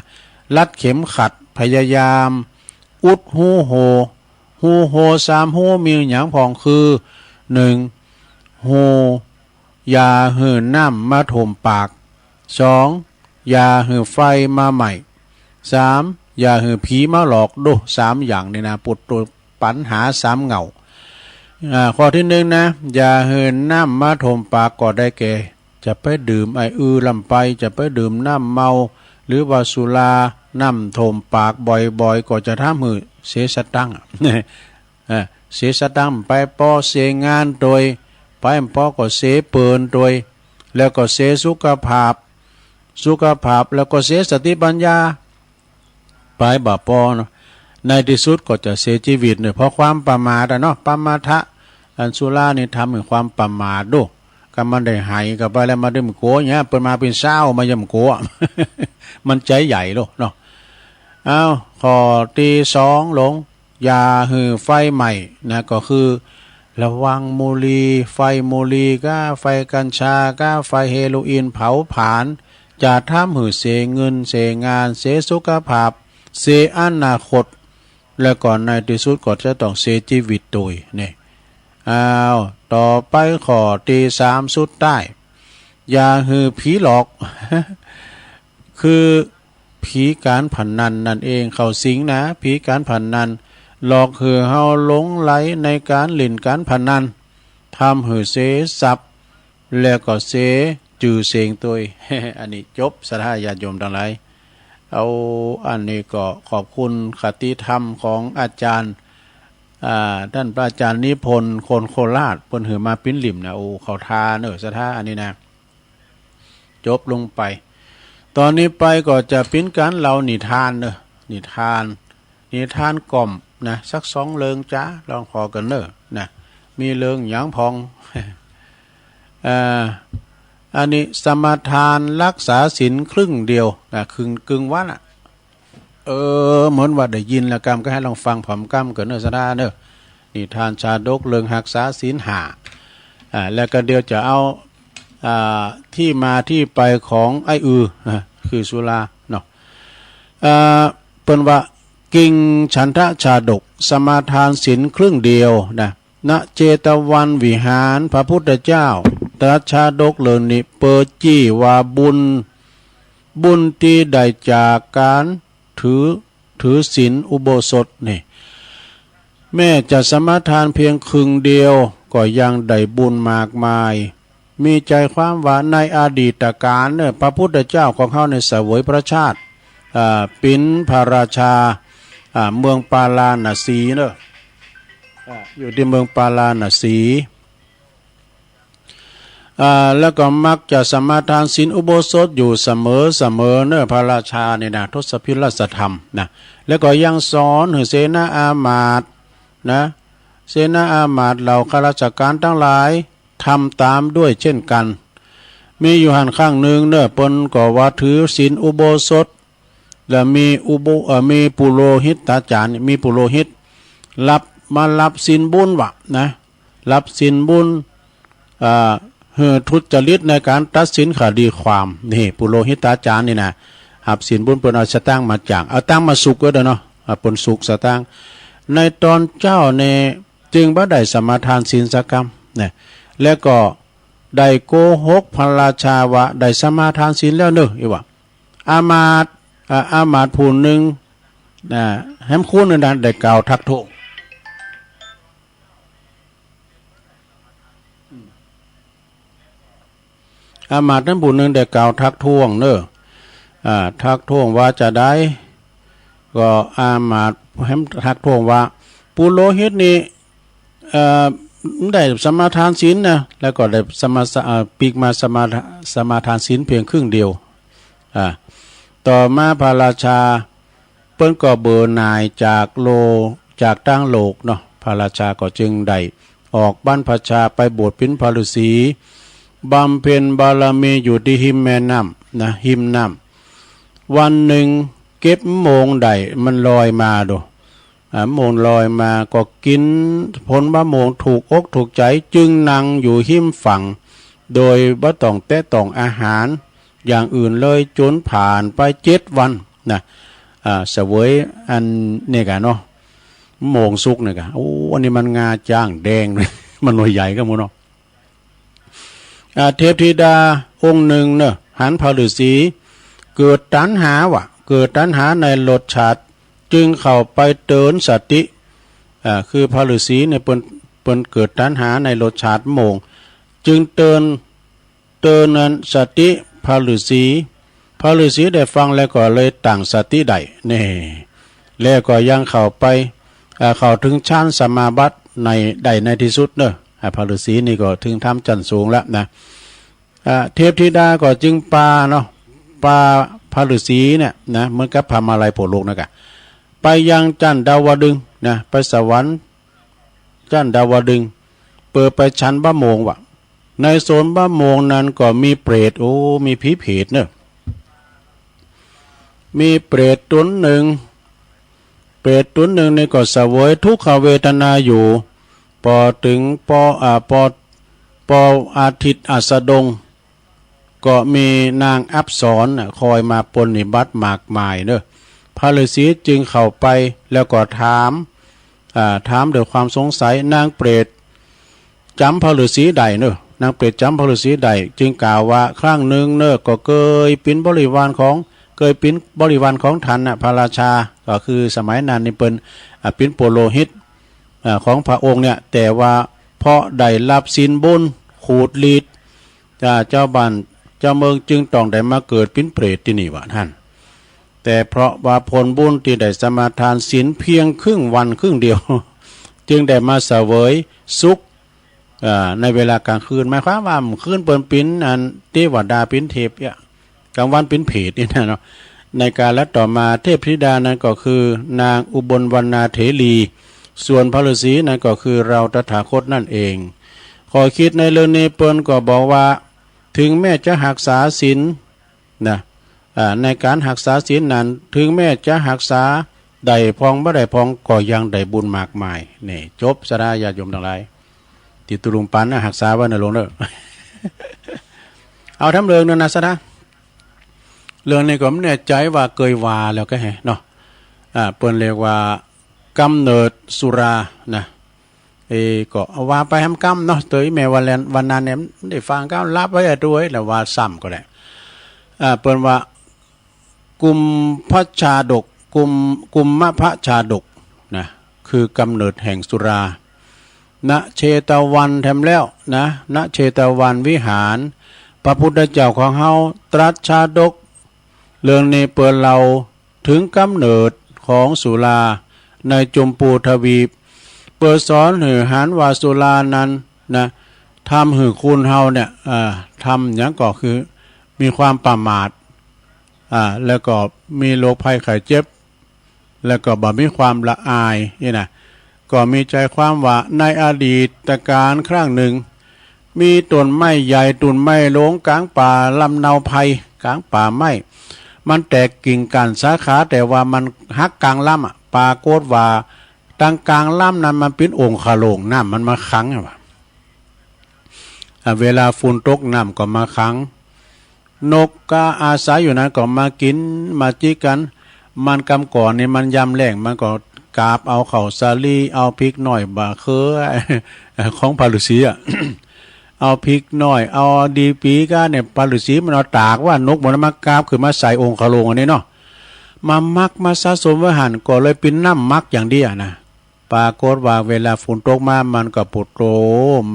รัดเข็มขัด พยายามอุดฮูโหว่ ฮูโหว่สามฮูมีหยังพ่องคือ นึ่ง ฮู อย่าหื้อน้ำมาถ่วมปาก สอง อย่าหื้อไฟมาไหม้ สาม อย่าหื้อผีมาหลอก ดู สามอย่างนี่นะ ปุดตัวปัญหาสามเหง้า อ่า ข้อตี้นึ่งนะ อย่าหื้อน้ำมาถ่วมปากก็ได้แก่ จะไปดื่มไอ้อือลำไป จะไปดื่มน้ำเมา หรือว่าสุรา น้ำถ่วมปากบ่อยๆ ก็จะทำหื้อเสียสตังค์ อ่า เสียสตังค์ไปปอ เสียงานตวย ไปปอก็เสียเปิลตวย แล้วก็เสียสุขภาพ สุขภาพแล้วก็เสียสติปัญญา ไปบ่ปอเนาะ ในตี้สุดก็จะเสียจีวิตเนาะ เพราะความประมาทอะเนาะ ปมาทะ อันสุรานี่ทำหื้อความประมาท ดู ก็มันได้ไหเข้าไปแล้ว มันจะบ่กั๋วเนี่ย เปิ้นมาเป๋นซาว มันจะบ่กั๋ว มันใจ๋ใหญ่โลดเนาะ อ้าว ข้อตี้สองลง อย่าหื้อไฟไหม้นะ ก็คือ ระวังบุหรี่ ไฟบุหรี่ก้า ไฟกัญชาก้า ไฟเฮโรอีนเผาผลาญ จะทำหื้อเสียเงิน เสียงาน เสียสุขภาพ เสียอนาคต แล้วก็ในตี้สุดก็จะต้องเสียจีวิตตวย นี่ อ้าว ต่อไปข้อตี้สามสุดท้าย อย่าหื้อผีหลอก คือ ผีก๋านพนันนั่นเอง เข้าสิงนะ ผีก๋านพนัน หลอกหื้อเฮาหลงใหลในก๋านเล่นก๋านพนัน ทำหื้อเสียทรัพย์ แล้วก็เสียจื้อเสียงตวย อันนี้จบ ศรัทธาญาติโยมตังหลาย เอา อันนี้ก็ขอบคุณคติธรรมของอาจารย์ อ่า ต้านพระอาจารย์นิพนธ์ คนโคราช เปิ้นหื้อมาปิ้นลิ่มนะ โอ้ เข้าทาเนาะ ศรัทธา อันนี้นะ จบลงไป ต่อนี้ไปก็จะเป๋นก๋านเล่านิทานเนาะ นิทาน นิทานกล่อมนะ สักสองเรื่องจ๊ะ ลองขอกั๋นเนาะ นะ มีเรื่องหยังพ่อง เอ่อ อันนี้สมาทานรักษาศีลครึ่งเดียวนะ ครึ่ง ครึ่งวันอะ เออ เหมือนว่าได้ยินแล้วกำ ก็หื้อลองฟังผอมกำเกิดเน่อ ศรัทธาเน่อ นิทานชาดกเรื่องฮักษาศีลห้า อ่า แล้วก็เดี๋ยวจะเอา อ่า ตี้มาตี้ไปของไอ้อือ อ่า คือสุราเนาะ อ่า เปิ้นว่า กิ่งฉันทะชาดก สมาทานศีลครึ่งเดียวนะ ณ เจตวันวิหาร พระพุทธเจ้าตรัสชาดกเรื่องนี้ เปิดจี้ว่าบุญ บุญตี้ได้จากก๋านถือ ถือศีลอุโบสถนี่ แม้จะสมาทานเพียงครึ่งเดียว ก็ยังได้บุญมากมาย มีใจความว่าในอดีตกาลเน่อ พระพุทธเจ้าของเฮาเนี่ยเสวยพระชาติ อ่า เป๋นพระราชา อ่า เมืองปาราณสีเน่อ อ่า อยู่ตี้เมืองปาราณสี อ่า แล้วก็มักจะสมาทานศีลอุโบสถอยู่เสมอๆ เน่อ พระราชานี่นะ ทศพิราชธรรมนะ แล้วก็ยังสอนหื้อเสนาอามาตย์นะ เสนาอามาตย์เหล่าข้าราชก๋านตังหลายทำต๋ามด้วยเช่นกั๋น มีอยู่หั้นครั้งนึ่งเน่อ เปิ้นก็ว่าถือศีลอุโบสถ แล้วมีอุโบ- เอ่อ มีปุโรหิตาจ๋ารย์ มีปุโรหิต รับ มารับศีลบุญวะนะ รับศีลบุญ อ่า หื้อทุจริตในก๋านตัดสินคดีความ นี่ ปุโรหิตาจ๋ารย์นี่นะ รับศีลบุญ เปิ้นเอาสตางค์มาจ้าง เอาตังค์มาสุกไว้เด้อเนาะ อ่า เปิ้นสุกสตางค์ ในต๋อนเจ๊าเนี่ยจึงบ่ได้สมาทานศีลสักกำนะ แล้วก็ได้โกหกพระราชาว่าได้สมาทานศีลแล้วเน่อ อี้วะ อามาตย์ อ่า อามาตย์ผู้นึ่ง นะ แหมคุ้นๆ นะ ได้กล่าวทักท้วง อามาตย์นั้นผู้นึ่งได้กล่าวทักท้วงเน่อ อ่า ทักท้วงว่าจาใด ก็อามาตย์แหมทักท้วงว่า ปุโรหิตนี่ เอ่อ ได้สมาทานศีลนะ แล้วก็ได้สมา- เอ่อ ปีกมาสมา- สมาทานศีลเพียงครึ่งเดียว อ่า ต่อมาพระราชาเปิ้นก็เบื่อหน่ายจากโล- จากตางโลกเนาะ พระราชาก็จึงได้ออกบรรพชาไปบวชเป๋นพระฤาษี บำเพ็ญบารมีอยู่ตี้ฮิมแม่น้ำนะ ฮิมน้ำ วันนึ่งเก็บมะม่วงได้ มันลอยมาดู อ่า มะม่วงลอยมาก็กิ๋นผลมะม่วงถูกอกถูกใจ๋ จึงนั่งอยู่ฮิมฝั่ง โดยบ่ต้องแตะต้องอาหารอย่างอื่นเลย จ๋นผ่านไปเจ็ดวันนะ อ่า เสวยอันนี้ก่ะเนาะ มะม่วงสุกนี่ก่ะ โอ้ อันนี้มันงาจ๊างแดงเลย มันหน่วยใหญ่ก็หมดเนาะ อ่า เทพธิดาองค์นึ่งเน่อ หันพระฤาษี เกิดตัณหาวะ เกิดตัณหาในรสชาติ จึงเข้าไปเตือนสติ อ่า คือพระฤาษีเนี่ยเปิ้น- เปิ้นเกิดตัณหาในรสชาติมะม่วง จึงเตือน- เตือนนั้นสติพระฤาษี พระฤาษีได้ฟังแล้วก็เลยตั้งสติได้ นี่ แล้วก็ยังเข้าไป อ่า เข้าถึงฌานสมาบัติใน ได้ในตี้สุดเน่อ อ่า พระฤาษีนี่ก็ถึงธรรมจั้นสูงแล้วนะ อ่า เทพธิดาก็จึงปาเนาะ ปาพระฤาษีเนี่ยนะ เหมือนกับพามาลัยโผลกนั่นก่ะ ไปยังจั้นดาวดึงส์นะ ไปสวรรค์จั้นดาวดึงส์ เปื้อไปฉันมะม่วงวะ ในสวนมะม่วงนั้นก็มีเปรต โอ้ มีผีเปรตเน่อ มีเปรตต๋นนึ่ง เปรตต๋นนึ่งนี่ก็เสวยทุกขเวทนาอยู่ ปอเถิงปอ- อ่า ปอ- ปออาทิตย์อัสดง ก็มีนางอัปสรน่ะคอยมาปรนนิบัติมากมายเน่อ พระฤาษีจึงเข้าไปแล้วก็ถาม อ่า ถามด้วยความสงสัย นางเปรตจ๋ำพระฤาษีได้เน่อ นางเปรตจ๋ำพระฤาษีได้ จึงกล่าวว่า ครั้งนึ่งเน่อ ก็เกยเป๋นบริวารของ เกยเป๋นบริวารของท่านน่ะ พระราชา ก็คือสมัยนั้นนี่เปิ้น อ่า เป๋นปุโรหิต อ่า ของพระองค์เนี่ย แต่ว่าเพราะได้รับศีลบุญขูดรีด อ่า เจ้าบ้านเจ้าเมืองจึงต้องได้มาเกิดเป๋นเปรตตี้นี่วะท่าน แต่เพราะว่าผลบุญตี้ได้สมาทานศีลเพียงครึ่งวันครึ่งเดียว จึงได้มาเสวยสุข อ่า ในเวลากลางคืน หมายความว่าคืนเปิ้นเป๋นอันเตวดาเป๋นเทพเนี่ย กลางวันเป๋นเปรตนี่นะเนาะ ในกาลต่อมาเทพธิดานั้นก็คือนางอุบลวรรณาเถรี ส่วนพระฤาษีนั้นก็คือเราตถาคตนั่นเอง ข้อคิดในเรื่องนี้เปิ้นก็บอกว่า ถึงแม้จะฮักษาศีลนะ อ่า ในก๋านฮักษาศีลนั้น เถิงแม้จะฮักษาได้พ่องบ่ได้พ่อง ก็ยังได้บุญมากมาย นี่ จบซะดา ญาติโยมตังหลาย ตี้ตุ๊ลุงปันนะ ฮักษาไว้เน่อหลวงเน่อ เอาแถมเรื่องนึ่งนะซะดา เรื่องนี้ก็บ่แน่ใจ๋ว่าเกยว่าแล้วก็แฮะเนาะ อ่า เปิ้นเรียกว่า ก๋ำเนิดสุรานะ เอ ก็ว่าไปแหมกำเนาะ เต๋ยแม่วันแลน วันนั้นเนี่ย ได้ฟังก็หลับไว้อะ ตวย แล้วว่าซ้ำก็ได้ อ่า เปิ้นว่า กุมภชาดก กุม กุมมภชาดกนะ คือก๋ำเนิดแห่งสุรา ณ เชตวันแถมแล้วนะ ณ เชตวันวิหาร พระพุทธเจ้าของเฮาตรัสชาดก เรื่องนี้เปื้อเล่าเถิงก๋ำเนิดของสุราในจุมพูทวีป เปื้อสอนหื้อหันว่าสุรานั้นนะ ทำหื้อคนเฮาเนี่ย อ่า ทำหยังก็คือมีความประมาท อ่า แล้วก็มีโรคภัยไข้เจ็บ แล้วก็บ่มีความละอายนี่นะ ก็มีใจ๋ความว่าในอดีตกาลครั้งนึ่ง มีต้นไม้ใหญ่ต้นไม้หลวงก๋างป่าลำเนาไพร ก๋างป่าไม้ มันแตกกิ่งก้านสาขา แต่ว่ามันหักก๋างลำอะ ปรากฏว่าตังก๋างลำนั้นมันเป๋นองคโลง น้ำมันมาขังอะ อ่า เวลาฝนตกน้ำก็มาขัง นกก็อาศัยอยู่นั้นก็มากิ๋นมาจิกกั๋น มันกำก่อนนี่มันยามแล้ง มันก็กาบเอาข้าวสาลี เอาพริกน้อยบ่าเคือ ของพระฤาษีอะ เอาพริกน้อย เอาดีปีก้าเนี่ย พระฤาษีมันเอาตากว่า นกมันมากาบขึ้นมาใส่องคโลงอันนี้เนาะ มาหมักมาสะสมไว้หั้น ก็เลยเป๋นน้ำหมักอย่างเดียวนะ ปรากฏว่าเวลาฝนตกมา มันก็ปุดโต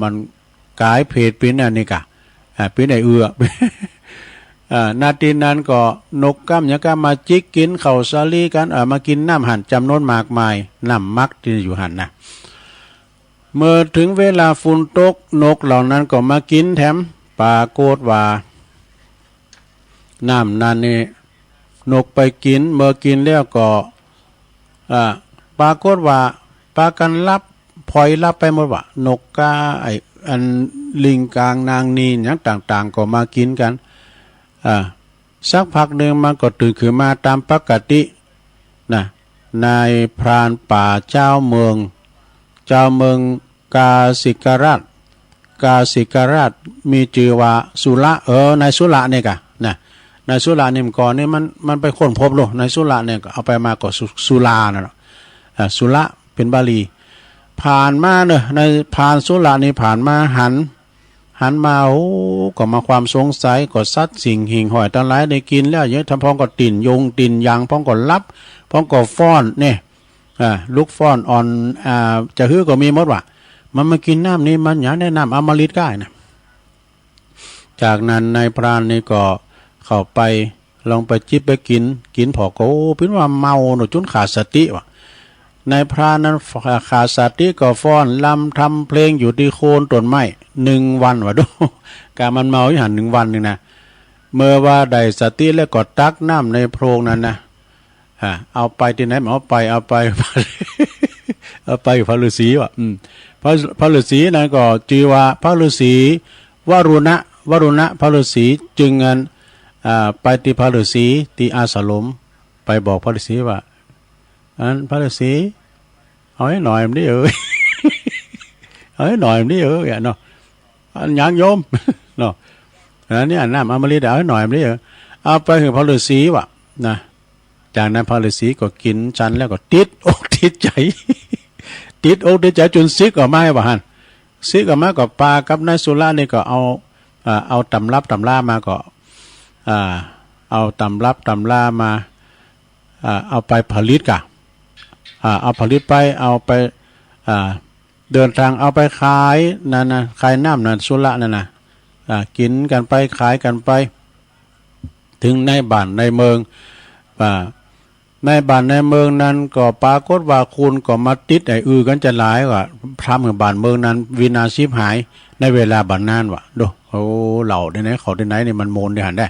มันก๋ายเพศเป๋นอันนี้กะ อ่า เป๋นไอ้เอื้อ อ่า นาทีนั้นก็นกก้ำหยังก้ำมาจิกกิ๋นข้าวสาลีกั๋น อ่า มากิ๋นน้ำหั้นจ๋ำนวนมากมาย น้ำหมักตี้อยู่หั้นนะ เมื่อเถิงเวลาฝนตก นกเหล่านั้นก็มากิ๋นแถม ปรากฏว่า น้ำนั้นนี่ นกไปกิ๋น เมื่อกิ๋นแล้วก็ อ่า ปรากฏว่าปากั๋นหลับ ผอยหลับไปหมดว่ะ นกก้า ไอ้อันลิงก๋างนางนีหยังต่างๆ ก็มากิ๋นกั๋น อ่า สักพักนึ่งมันก็ตื่นขึ้นมาต๋ามปกตินะ นายพรานป่าจาวเมือง จาวเมืองกาสิกราช กาสิกราชมีจื้อว่าสุระ เออ นายสุระเนี่ยกะนะ นายสุระเนี่ยก่อนนี่มัน มันไปค้นพบโลก นายสุระเนี่ยก็เอาไปมาก็สุ สุรานั่นแหละ อ่า สุระเป๋นบาลี ผ่านมาเนาะ นายพรานสุระนี่ผ่านมาหัน หันมา โอ้ ก็มาความสงสัย ก็สัตว์สิ่งหิ่งห้อยตังหลายได้กิ๋นแล้ว ยังทำพ้องก็ติ่นยงติ่นยาง พ้องก็หลับ พ้องก็ฟ้อนเนี่ย อ่า ลุกฟ้อนอ่อน อ่า จะหื้อก็มีหมดว่ะ มันมากิ๋นน้ำนี่ มันหยังแนะนำอมฤตก้ายนะ จากนั้นนายพรานนี่ก็เข้าไป ลองไปจิบไปกิ๋น กิ๋นผ่อก็ โอ้ เป๋นว่าเมาเนาะ จ๋นขาดสติว่ะ นายพรานนั้นขาดสติก็ฟ้อนรำทำเพลงอยู่ตี้โคนต้นไม้หนึ่งวันว่ะ ดู กะมันเมาอยู่หั้นหนึ่งวันนึ่งนะ เมื่อว่าได้สติแล้วก็ตักน้ำในโพรงนั้นนะ อ่า เอาไปตี้ไหน เอาไป เอาไป เอาไปพระฤาษีว่ะ อืม พระ พระฤาษีนั้นก็จื้อว่าพระฤาษีวรุณะ วรุณะพระฤาษี จึงอัน อ่า ไปตี้พระฤาษีตี้อาสรม ไปบอกพระฤาษีว่า อันพระฤาษี เอาหื้อหน่อยมันดิเออ เอาหื้อหน่อยมันดิเออ เนี่ยเนาะ อันหยังโยม เนาะ อันนี้น้ำอมฤต เอาหื้อหน่อยมันดิเออ เอาไปหื้อพระฤาษีว่ะ นะ จากนั้นพระฤาษีก็กิ๋นฉันแล้วก็ติดอกติดใจ๋ ติดอกติดใจ๋จ๋นสิกออกมาว่ะหั้น สิกออกมาก็ปากับนายสุระนี่ก็เอา อ่า เอาตำรับตำรามาก็ อ่า เอาตำรับตำรามา อ่า เอาไปผลิตก่ะ อ่า เอาผลิตไป เอาไป อ่า เดินตางเอาไปขายนั่นนะ ขายน้ำนั่นสุระนั่นนะ อ่า กิ๋นกั๋นไป ขายกั๋นไป เถิงในบ้านในเมือง อ่า ในบ้านในเมืองนั้นก็ปรากฏว่าคนก็มาติดไอ้อือกั๋นจะหลายว่ะ ทำหื้อบ้านเมืองนั้นวินาศฉิบหาย ในเวลาบัดนั้นว่ะ ดู โอ้ เล่าตี้ไหน เขาตี้ไหนนี่มันโมนตี้หั้นได้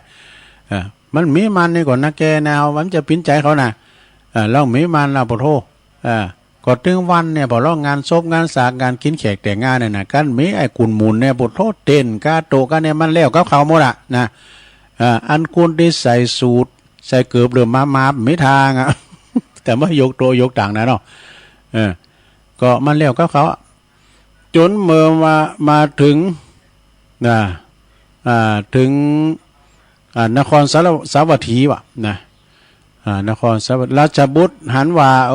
อ่า มันมีมันนี่ก่อนนะ แกแนวมันจะปิ๋นใจ๋เขานะ อ่า แล้วมีมันนะ ปะโธ่ อ่า ก็ตึงวันเนี่ย พอร้องงานศพงานสาก งานกิ๋นแขกแต่งงานเนี่ยนะ กันมีไอ้กุนหมุนเนี่ย ปะโธ่ เต้นกาโตะกันเนี่ย มันแล้วกับเขาหมดอะนะ อ่า อันคนตี้ใส่สูท ใส่เกิบเริ่มมา มาไม่ทางอะ แต่ว่ายกโต๊ะยกตั๋งนะเนาะ เออ ก็มันแล้วกับเขาอะ จ๋นเมื่อมา มาเถิง นะ อ่า เถิง อ่า นครสาระ สาวัตถีวะนะ อ่า นครสาวัต ราชบุตรหันว่า เอ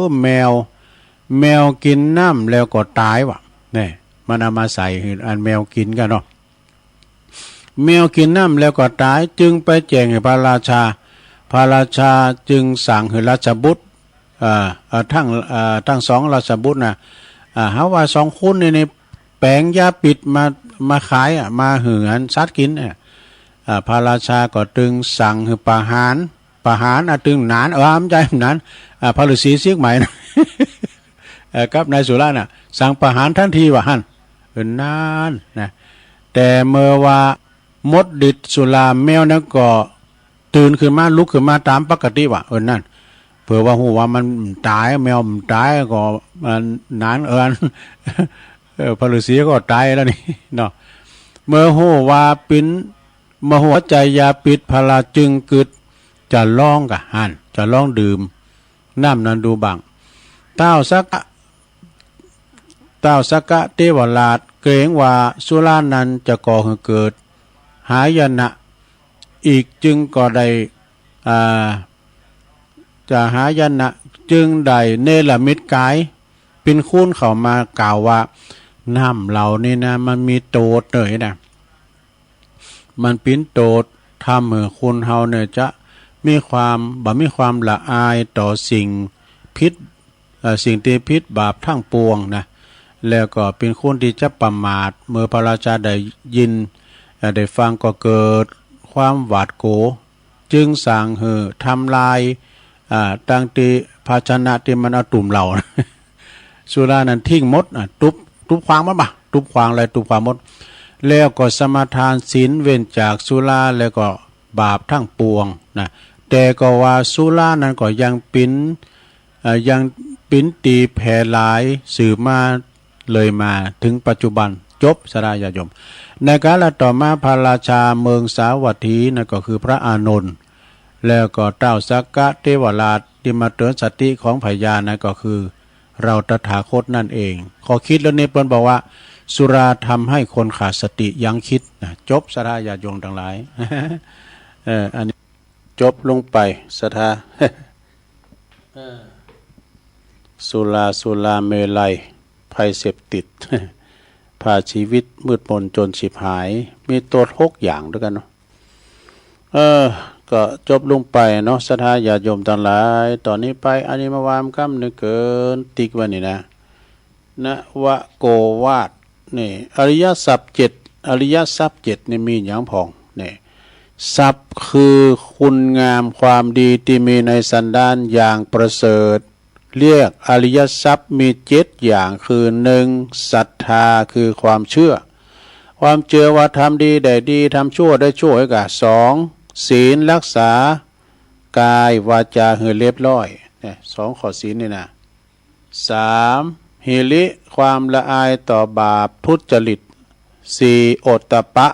อ แมว แมวกิ๋นน้ำแล้วก็ตายวะ เนี่ย มันเอามาใส่หื้ออันแมวกิ๋นกั๋นเนาะ แมวกิ๋นน้ำแล้วก็ตาย จึงไปแจ้งหื้อพระราชา พระราชาจึงสั่งหื้อราชบุตร อ่า อ่า ทั้ง อ่า ทั้งสองราชบุตรนะ อ่า หาว่าสองคนนี่ นี่แป๋งยาปิษมา มาขายอะ มาหื้ออันสัตว์กิ๋นเนี่ย อ่า พระราชาก็ตึงสั่งหื้อประหาร ประหารอะ ตึงหนาน เออ บ่ใจ้หนาน อ่า พระฤาษีเสี้ยงใหม่นะ เออ กับนายสุราน่ะ สั่งประหารทันทีว่าหั้น เออ นั้นนะ แต่เมื่อว่าหมดฤทธิ์สุรา แมวนั้นก็ตื่นขึ้นมา ลุกขึ้นมาต๋ามปกติวะ เออ นั้น เผื่อว่าฮู้ว่ามันตาย แมวมันตายก็ อัน หนาน เออ อัน เออ พระฤาษีก็ตายแล้วนี่เนาะ เมื่อฮู้ว่าปิ๋น เมื่อฮู้ว่าใจ้ยาปิษ พระราชาจึงกึ๊ดจะลองกะหั้น จะลองดื่มน้ำนั้นดูบ้าง ท้าวสักกะ ท้าวสักกะเทวราชเกรงว่าสุรานั้นจะก่อหื้อเกิดหายนะอีก จึงก็ได้ อ่า จะหายนะ จึงได้เนรมิตก๋ายปิ๋นคนเข้ามากล่าวว่า น้ำเหล่านี้นะ มันมีโตษเน่ยนะ มันปิ๋นโตษ ทำหื้อคนเฮาเนี่ยจะมีความ บ่มีความละอายต่อสิ่งผิด เอ่อ สิ่งตี้ผิดบาปทั้งปวงนะ แล้วก็เป๋นคนตี้จะประมาท เมื่อพระราชาได้ยิน เอ่อ ได้ฟังก็เกิดความหวาดกั๋ว จึงสั่งหื้อทำลาย อ่า ตังตี้ภาชนะตี้มันเอาตุ่มเหล้า สุรานั้นทิ้งหมด อ่ะ ตุ๊บ ตุ๊บขว้างหมดบ่ะ ตุ๊บขว้างเลย ตุ๊บขว้างหมด แล้วก็สมาทานศีลเว้นจากสุรา แล้วก็บาปทั้งปวงนะ แต่ก็ว่าสุรานั้นก็ยังเป๋น เอ่อ ยังเป๋นตี้แผ่หลายสืบมาเลยมาเถิงปัจจุบัน จบ ศรัทธาญาติโยม ในกาลต่อมาพระราชาเมืองสาวัตถีนั่นก็คือพระอานนท์ แล้วก็ท้าวสักกะเทวราชตี้มาเตื๋อนสติของพญานั่นก็คือ เราตถาคตนั่นเอง ข้อคิดเรื่องนี้เปิ้นบอกว่า สุราทำให้คนขาดสติยั้งคิดนะ จบ ศรัทธาญาติโยมตังหลาย เออ อันนี้จบลงไป ศรัทธา เออ สุรา สุราเมรัย ภัยเสพติด พาชีวิตมืดมนจนฉิบหาย มีโต้ษหกอย่างตวยกั๋นเนาะ เออ ก็จบลงไปเนาะ ศรัทธาญาติโยมตังหลาย ต่อนี้ไป อันนี้มาวางกำนึ่งเกินติ๊กไว้นี่นะ นวโกวาท นี่ อริยทรัพย์เจ็ด อริยทรัพย์เจ็ดนี่มีหยังพ่อง นี่ ทรัพย์คือคุณงามความดีตี้มีในสันดานอย่างประเสริฐ เรียกอริยทรัพย์มีเจ็ดอย่าง คือ หนึ่ง ศรัทธา คือความเชื่อ ความเจือว่าทำดีได้ดี ทำชั่วได้ชั่ว กะ สอง ศีล รักษากายวาจาหื้อเรียบร้อย เนี่ย สองข้อศีลนี่นะ สาม หิริ ความละอายต่อบาปทุจริต สี่ โอตตัปปะ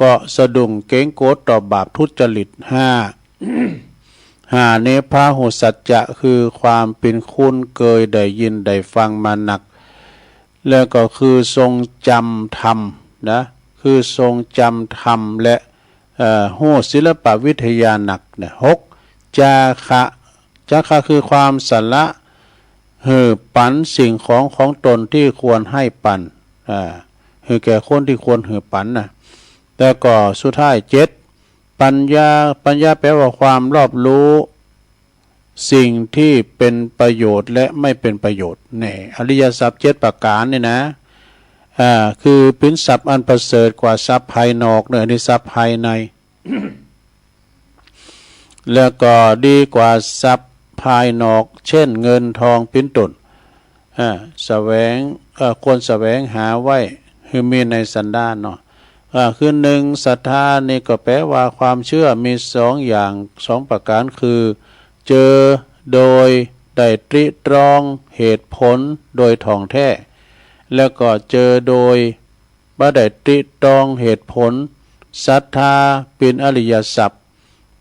ก็สะดุ้งเกรงกั๋วต่อบาปทุจริต ห้า ห้า เนพพาหุสัจจะ คือความเป๋นคนเกยได้ยินได้ฟังมานัก แล้วก็คือทรงจำธรรมนะ คือทรงจำธรรมและ เอ่อ ฮู้ศิลปวิทยานักเนี่ย หก จาคะ จาคะคือความสละ หื้อปันสิ่งของของตนตี้ควรหื้อปัน อ่า หื้อแก่คนตี้ควรหื้อปันนะ แล้วก็สุดท้าย เจ็ด ปัญญา ปัญญาแปลว่าความรอบรู้สิ่งตี้เป๋นประโยชน์และไม่เป๋นประโยชน์ นี่ อริยทรัพย์เจ็ดประก๋านนี่นะ อ่า คือเป๋นทรัพย์อันประเสริฐกว่าทรัพย์ภายนอกเนาะ อันนี้ทรัพย์ภายใน แล้วก็ดีกว่าทรัพย์ภายนอก เช่น เงินทองเป๋นต้น อ่า แสวง เอ่อ ควรแสวงหาไว้หื้อมีในสันดานเนาะ อ่า คือ หนึ่ง ศรัทธา นี่ก็แปลว่าความเชื่อ มีสองอย่าง สองประก๋าน คือ เจือโดยได้ตริตรองเหตุผลโดยถ่องแท้ แล้วก็เจือโดยบ่ได้ตริตรองเหตุผล ศรัทธาเป๋นอริยทรัพย์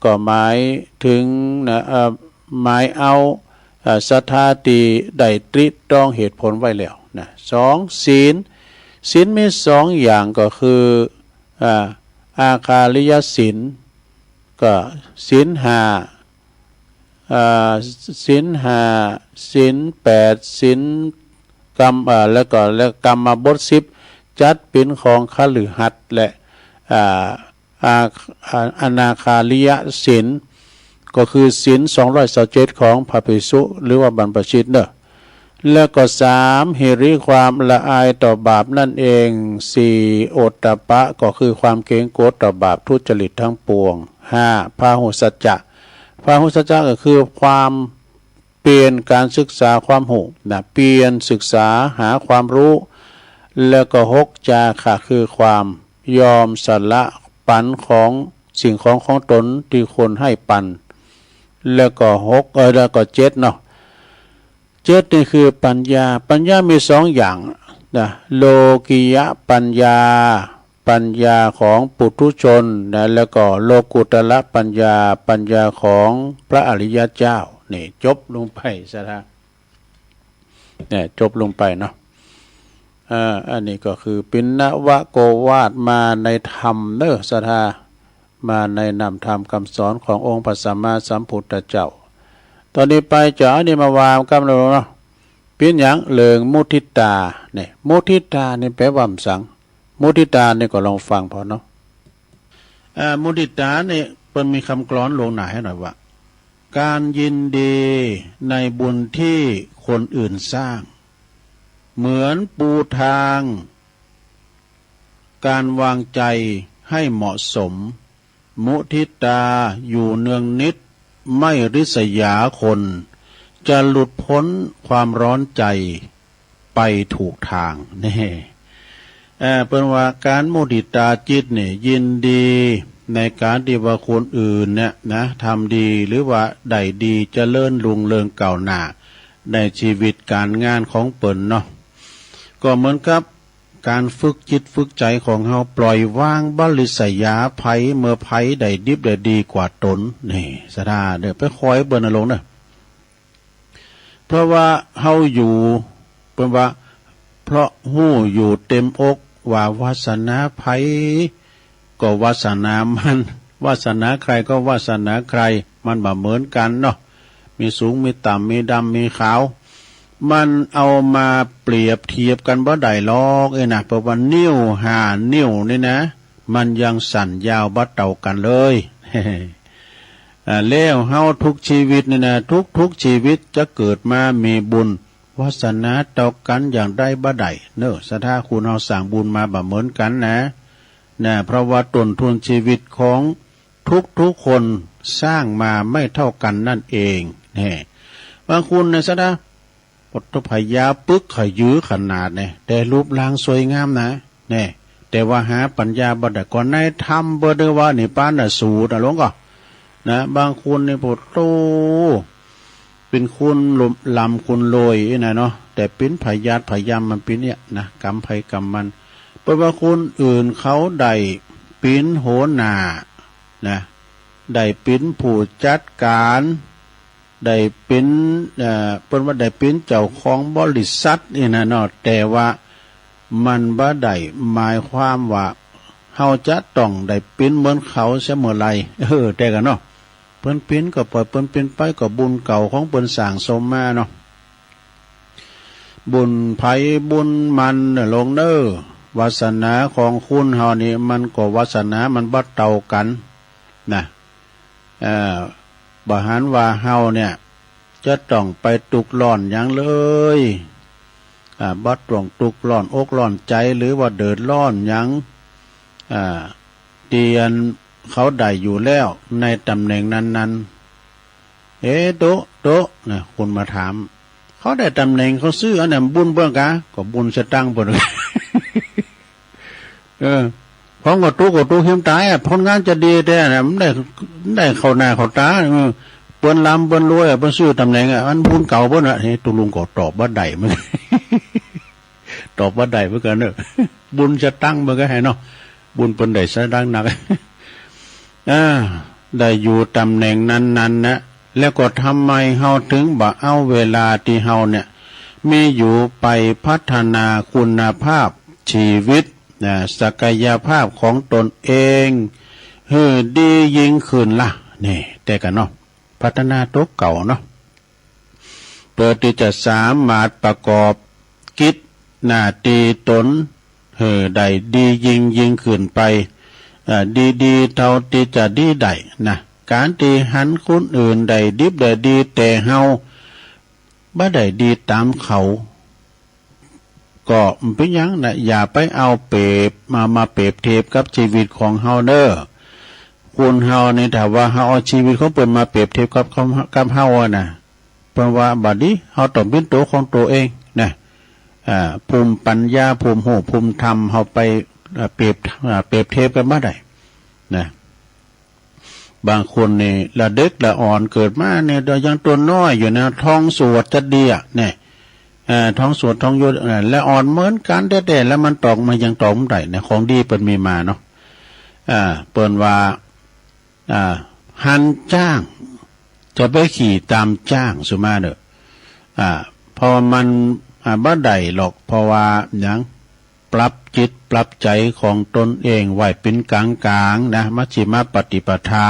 ก็หมายเถิงนะ เอ่อ หมายเอา เอ่อ ศรัทธาตี้ได้ตริตรองเหตุผลไว้แล้วนะ สอง ศีล ศีลมีสองอย่างก็คือ อ่า อาคาริยศีล ก็ศีลห้า อ่า ศีลห้า ศีลแปด ศีลกรรม อ่า แล้วก็ และกรรมบทสิบ จัดเป๋นของคฤหัสถ์ และ อ่า อา อา อนาคาริยศีล ก็คือศีลสองร้อยซาวเจ็ดของพระภิกษุ หรือว่าบรรพชิตเนาะ แล้วก็สาม หิริ ความละอายต่อบาปนั่นเอง สี่ โอตตัปปะ ก็คือความเกรงกลัวต่อบาปทุจริตทั้งปวง ห้า พาหุสัจจะ พาหุสัจจะก็คือความเพียร การศึกษาความฮู้นะ เพียรศึกษาหาความฮู้ แล้วก็ หก จาคะ คือความยอมสละปันของสิ่งของของตนตี้ควรหื้อปัน แล้วก็ หก เอ่อ แล้วก็ เจ็ด เนาะ เจ็ด นี่คือปัญญา ปัญญามีสองอย่างนะ โลกิยปัญญา ปัญญาของปุถุชนนะ แล้วก็โลกุตตรปัญญา ปัญญาของพระอริยเจ้า นี่จบลงไปซะละ เนี่ย จบลงไปเนาะ อ่า อันนี้ก็คือปิณณวโกวาทมาในธรรมเนาะ ศรัทธา มาในนำธรรมคำสอนขององค์พระสัมมาสัมพุทธเจ้า ตอนนี้ไปจะเอาอันนี้มาวางกำเนาเนาะ เป๋นหยัง เรื่องมุทิตา เนี่ย มุทิตานี่แปลว่าหยัง มุทิตานี่ก็ลองฟังผ่อเนาะ อ่า มุทิตานี่เปิ้นมีกำกลอนลวงหน้าหื้อหน่อยว่า ก๋านยินดีในบุญตี้คนอื่นสร้าง เหมือนปูตางก๋านวางใจ๋หื้อเหมาะสม มุทิตาอยู่เนืองนิต ไม่ริษยาคน จะหลุดป๊นความฮ้อนใจ๋ ไปถูกตาง นี่ เอ่อ เปิ้นว่าก๋านมุทิตาจิตนี่ยินดีในก๋านตี้ว่าคนอื่นเนี่ยนะ ทำดีหรือว่าได้ดี เจริญรุ่งเรืองก้าวหน้าในจีวิตก๋านงานของเปิ้นเนาะ ก็เหมือนกับก๋านฝึกจิตฝึกใจ๋ของเฮา ปล่อยวางบ่ริษยาใผ เมื่อใผได้ดิบได้ดีกว่าตน นี่ ศรัทธาเนาะ ไปคอยเปิ้นน่ะลงเนาะ เพราะว่าเฮาอยู่ เปิ้นว่า เพราะฮู้อยู่เต็มอกว่าวาสนาใผก็วาสนามัน วาสนาใครก็วาสนาใคร มันบ่เหมือนกั๋นเนาะ มีสูงมีต่ำ มีดำมีขาว มันเอามาเปรียบเทียบกั๋นบ่ได้หรอกเอ้ยนะ เพราะว่านิ้วห้านิ้วนี่นะ มันยังสั้นยาวบ่เต้ากั๋นเลย อ่า แล้วเฮาทุกจีวิตนี่นะ ทุกๆ จีวิตจะเกิดมามีบุญวาสนาเต้ากั๋นอย่างใดบ่ได้เนาะ ศรัทธา คนเฮาสร้างบุญมาบ่เหมือนกั๋นนะ นะ เพราะว่าต้นทุนจีวิตของทุกๆ คนสร้างมาไม่เท่ากั๋นนั่นเอง แน่ บางคนนะ ศรัทธา ปะโต พญาปึกขยือขนาดเนี่ย แต่รูปร่างสวยงามนะ แน่ แต่ว่าหาปั๋ญญาบ่ได้ ก็ในธรรมเปิ้นว่านิพพานน่ะสูงน่ะหลวงก่อ นะ บางคนนี่ ปะโต เป๋นคนร่ำคนรวยนะเนาะ แต่เป๋นพยาธิพยามมันเป๋นเนี่ยนะ กรรมใผกรรมมัน เปิ้นว่าคนอื่นเขาได้เป๋นหัวหน้านะ ได้เป๋นผู้จัดก๋าน ได้เป๋น เอ่อ เปิ้นว่าได้เป๋นเจ้าของบริษัทนี่นะเนาะ แต่ว่ามันบ่ได้หมายความว่าเฮาจะต้องได้เป๋นเหมือนเขาเสมอไร เออ แต่กั๋นเนาะ เปิ้นเป๋นก็ปล่อยเปิ้นเป๋นไป ก็บุญเก่าของเปิ้นสั่งสมมาเนาะ บุญใผบุญมันเน่อหลวงเน่อ วาสนาของคนเฮานี่มันก็วาสนามันบ่เต้ากั๋นนะ เอ่อ บ่หันว่าเฮาเนี่ยจะต้องไปตุ๊กข์ร้อนหยังเลย อ่า บ่ต้องตุ๊กข์ร้อนอกร้อนใจ๋ หรือว่าเดือดร้อนหยัง อ่า ตี้อันเขาได้อยู่แล้วในต๋ำแหน่งนั้นๆ เอ๊ะ โต๊ะ โต๊ะ นะ คนมาถาม เขาได้ต๋ำแหน่งเขาซื่ออันนั้นบุญเปิ้นกา ก็บุญสตังค์เปิ้น เออ ของก็ตุ๊กข์ก็ตุ๊กข์เหียมต๋ายอะ ผลงานจะดีแต๊นะ มันได้ มันได้เข้าหน้าเข้าต๋า เออ เปิ้นร่ำเปิ้นรวยอะ เปิ้นซื้อต๋ำแหน่งอะ อันบุญเก่าเปิ้นอะ เฮ้ย ตกลงก็ตอบบ่ได้เหมือนกั๋น ตอบบ่ได้เหมือนกั๋นเนาะ บุญสตังค์เหมือนกั๋นเนาะ บุญเปิ้นได้สตังค์นัก อ่า ได้อยู่ต๋ำแหน่งนั้นๆ นะ แล้วก็ทำไมเฮาเถิงบ่เอาเวลาตี้เฮาเนี่ย มีอยู่ไปพัฒนาคุณภาพชีวิต นะ ศักยภาพของตนเอง หื้อดียิ่งขึ้นล่ะ นี่ แต่กั๋นเนาะ พัฒนาตั๋วเก่าเนาะ เปื้อตี้จะสามารถประกอบกิจหน้าตี้ตน หื้อได้ดียิ่งยิ่งขึ้นไป เอ่อ ดีๆ เต้าตี้จะดีได้นะ ก๋านตี้หันคนอื่นได้ดิบได้ดี แต่เฮาบ่ได้ดีต๋ามเขา ก็บ่เป๋นหยังนะ อย่าไปเอาเปรียบมา มาเปรียบเทียบกับชีวิตของเฮาเน่อ คนเฮานี่ ถ้าว่าเฮาเอาชีวิตของเปิ้นมาเปรียบเทียบกับ กับ กับเฮาอะนะ เปิ้นว่าบ่ดี เฮาต้องเป๋นตั๋วของตั๋วเองนะ อ่า ภูมิปัญญา ภูมิฮู้ ภูมิธรรม เฮาไป อ่า เปรียบ อ่า เปรียบเทียบกั๋นบ่ได้นะ บางคนนี่ละเด็กละอ่อนเกิดมาเนี่ย ยังตั๋วน้อยอยู่นะ ท้องสวดจะเดียเนี่ย เอ่อ ท้องสวดท้องยุบ เอ่อ ละอ่อนเหมือนกั๋นแต๊ๆ แล้วมันตอบ มันยังตอบบ่ได้นะ ของดีเปิ้นมีมาเนาะ อ่า เปิ้นว่า อ่า หันจ๊าง จะไปขี่ต๋ามจ๊าง สุมาเน่อ อ่า เพราะว่ามัน อ่า บ่ได้หรอก เพราะว่าหยัง ปรับจิตปรับใจ๋ของตนเองไว้เป๋นก๋างๆ นะ มัชฌิมปฏิปทา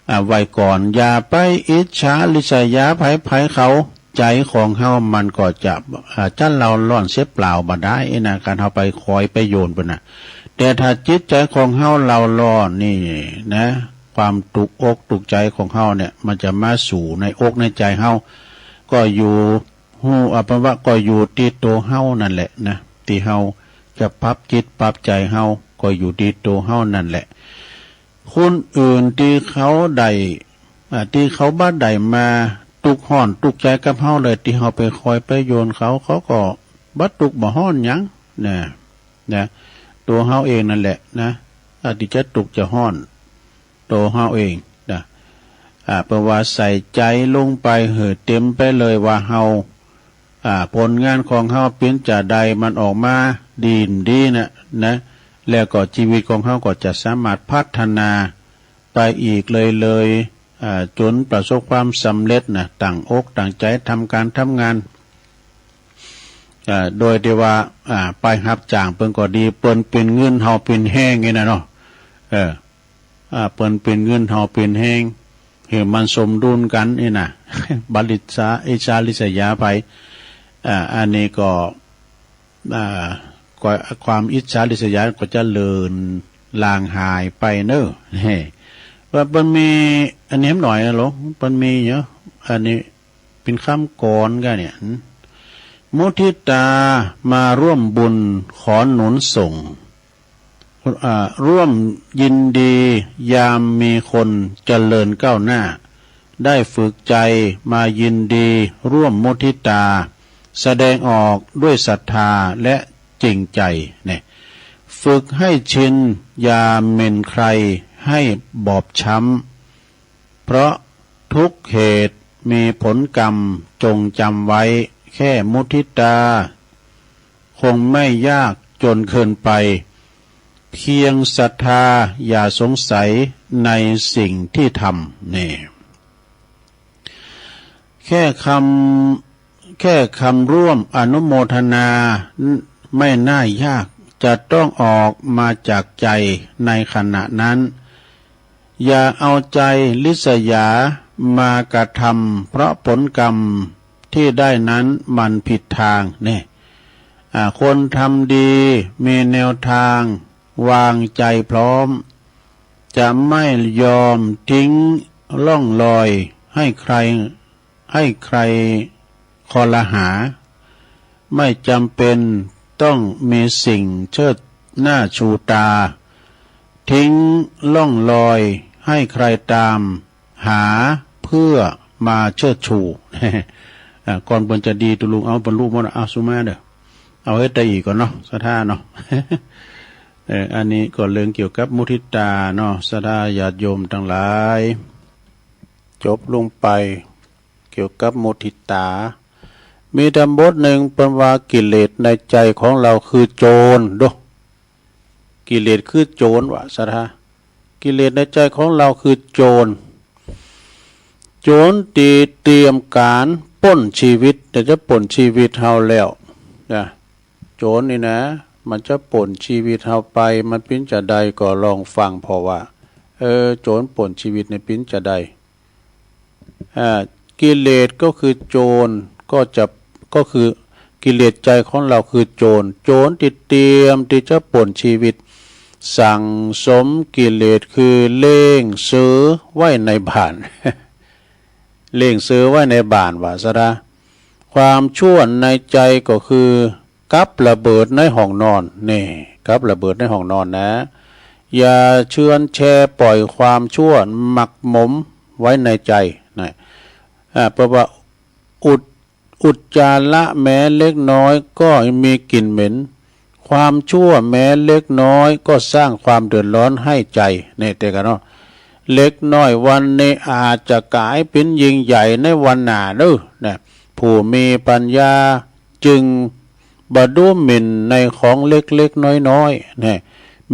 อ่า ไว้ก่อน อย่าไปอิจฉาริษยาใผๆ เขา ใจ๋ของเฮามันก็จะ อ่า จะเล่าร้อนเสียเปล่าบ่ได้นะ ก๋านเฮาไปคอยไปโยนเปิ้นน่ะ แต่ถ้าจิตใจ๋ของเฮาเล่าร้อนนี่นะ ความตุกอกตุกใจ๋ของเฮาเนี่ย มันจะมาสู่ในอกในใจ๋เฮา ก็อยู่ ฮู้ อ่า เปิ้นว่าก็อยู่ตี้ตั๋วเฮานั่นแหละนะ ตี้เฮาจะปรับจิตปรับใจ๋เฮา ก็อยู่ตี้ตั๋วเฮานั่นแหละ คนอื่นตี้เขาได้ อ่า ตี้เขาบ่ได้มาตุ๊กฮ้อนตุ๊กใจ๋กับเฮาเลย ตี้เฮาไปคอยไปโยนเขา เขาก็บ่ตุ๊กบ่ฮ้อนหยังนะ นะ ตั๋วเฮาเองนั่นแหละนะ อ่า ตี้จะตุ๊กจะฮ้อน ตั๋วเฮาเองนะ อ่า เปิ้นว่าใส่ใจ๋ลงไปหื้อเต๋มไปเลยว่าเฮา อ่า ผลงานของเฮาเป๋นจาใด มันออกมาดีบ่ดีนะ นะ แล้วก็ชีวิตของเฮาก็จะสามารถพัฒนาไปอีกเรื่อยๆ อ่า จ๋นประสบความสำเร็จนะ ตั้งอกตั้งใจ๋ทำก๋านทำงาน อ่า โดยตี้ว่า อ่า ไปฮับจ้างเปิ้นก็ดี เปิ้นเป๋นเงิน เฮาเป๋นแฮงนี่นะเนาะ เออ อ่า เปิ้นเป๋นเงิน เฮาเป๋นแฮง หื้อมันสมดุลกั๋นนี่นะ บ่อิจฉา อิจฉาริษยาใผ อ่า อันนี้ก็ อ่า ก็ความอิจฉาริษยาก็จะเลือนลางหายไปเน่อ เฮ้ ว่าเปิ้นมี อันนี้หน่อยนะหลวง เปิ้นมีเนาะ อันนี้เป๋นกำกลอนกั๋นเนี่ย มุทิตามาร่วมบุญขอหนุนส่ง อ่า ร่วมยินดียามมีคนเจริญก้าวหน้า ได้ฝึกใจมายินดีร่วมมุทิตา แสดงออกด้วยศรัทธาและจริงใจ เนี่ย ฝึกให้ชิน อย่าหมิ่นใครให้บอบช้ำ เพราะทุกเหตุมีผลกรรม จงจำไว้แค่มุทิตา คงไม่ยากจนเกินไป เพียงศรัทธาอย่าสงสัยในสิ่งที่ทำ นี่ แค่คำ แค่คำร่วมอนุโมทนาไม่น่ายาก จะต้องออกมาจากใจในขณะนั้น อย่าเอาใจริษยามากระทำ เพราะผลกรรมที่ได้นั้นมันผิดทาง เนี่ย อ่า คนทำดีมีแนวทางวางใจพร้อม จะไม่ยอมทิ้งร่องรอยให้ใคร ให้ใครคอรหา ไม่จำเป็นต้องมีสิ่งเชิดหน้าชูตา ทิ้งร่องรอยให้ใครตามหาเพื่อมาเชิดชู อ่า ก่อนเปิ้นจะดี ตุ๊ลุงเอาบรรลุหมด เอาสุมาเน่อ เอาเฮ็ดได้อีกก่อนเนาะ ศรัทธาเนาะ เออ อันนี้ก็เรื่องเกี่ยวกับมุทิตาเนาะ ศรัทธาญาติโยมตังหลาย จบลงไปเกี่ยวกับมุทิตา มีธรรมบทนึ่งเปิ้นว่ากิเลสในใจ๋ของเฮาคือโจร ดู กิเลสคือโจรวะ ศรัทธา กิเลสในใจ๋ของเฮาคือโจ๋ร โจ๋รตี้เตรียมก๋านป้นจีวิต แต่จะป้นจีวิตเฮาแล้วนะ โจ๋รนี่นะ มันจะป้นจีวิตเฮาไป มันเป๋นจาใดก็ลองฟังผ่อว่า เออ โจ๋รป้นจีวิตนี่เป๋นจาใด อ่า กิเลสก็คือโจ๋ร ก็จะ ก็คือกิเลสใจ๋ของเฮาคือโจ๋ร โจ๋รตี้เตรียมตี้จะป้นจีวิต สั่งสมกิเลสคือเล่งเสือไว้ในบ้าน เล่งเสือไว้ในบ้านว่าซะนะ ความชั่วในใจ๋ก็คือกับระเบิดในห้องนอน นี่ กับระเบิดในห้องนอนนะ อย่าเจือนแชป่อยความชั่วหมักหมมไว้ในใจ๋นะ อ่า เพราะว่าอุจ อุจจาระแม้เล็กน้อยก็มีกลิ่นเหม็น ความชั่วแม้เล็กน้อยก็สร้างความเดือดร้อนให้ใจ๋ นี่ เต๋อกั๋นเนาะ เล็กน้อยวันนี้อาจจะก๋ายเป๋นยิ่งใหญ่ในวันหน้าเน่อนะ ผู้มีปัญญาจึงบ่ดูหมิ่นในของเล็กๆ น้อยๆ นะ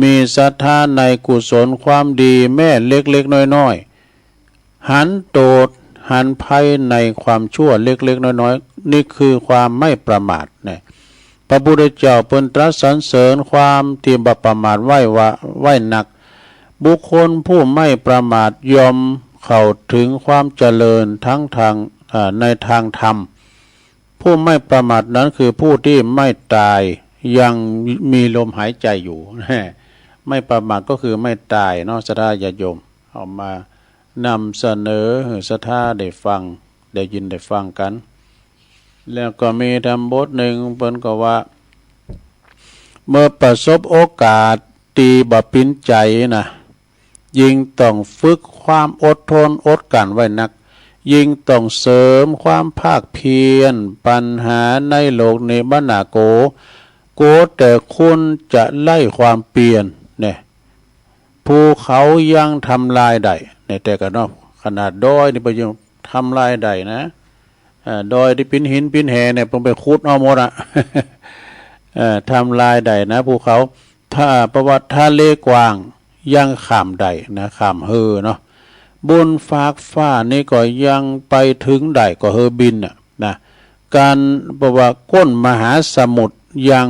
มีศรัทธาในกุศลความดีแม้เล็กๆ น้อยๆ หันโต้ษหันภัยในความชั่วเล็กๆ น้อยๆ นี่คือความไม่ประมาทนะ พระพุทธเจ้าเปิ้นตรัสสรรเสริญความตี้บ่ประมาทไว้ว่า ไว้นัก บุคคลผู้ไม่ประมาทย่อมเข้าถึงความเจริญทั้งทาง อ่า ในทางธรรม ผู้ไม่ประมาทนั้นคือผู้ตี้ไม่ต๋าย ยังมีลมหายใจ๋อยู่ ไม่ประมาทก็คือไม่ต๋ายเนาะ ศรัทธาญาติโยม เอามานำเสนอหื้อศรัทธาได้ฟัง ได้ยินได้ฟังกั๋น แล้วก็มีธรรมบทนึ่งเปิ้นก็ว่า เมื่อประสบโอกาสตี้บ่เป๋นใจ๋นะ ยิ่งต้องฝึกความอดทนอดกลั้นไว้นัก ยิ่งต้องเสริมความภาคเพียร ปัญหาในโลกนี้บ่หนาโก๋ โก๋แต่คุณจะไร้ความเปียร เนี่ย ภูเขายังทำลายได้ เนี่ย เต๋อกั๋นเนาะ ขนาดดอยนี่เปิ้นยังทำลายได้นะ เอ่อ ดอยตี้เป๋นหินเป๋นแหเนี่ย เปิ้นไปขุดเอาหมดอะ เอ่อ ทำลายได้นะ ภูเขา ถ้า เพราะว่าทะเลกว้างยังข้ามได้นะ ข้ามหื้อเนาะ บนฟากฟ้านี่ก็ยังไปเถิงได้ ก็หื้อบินน่ะนะ ก๋าน เพราะว่าก้นมหาสมุทรยัง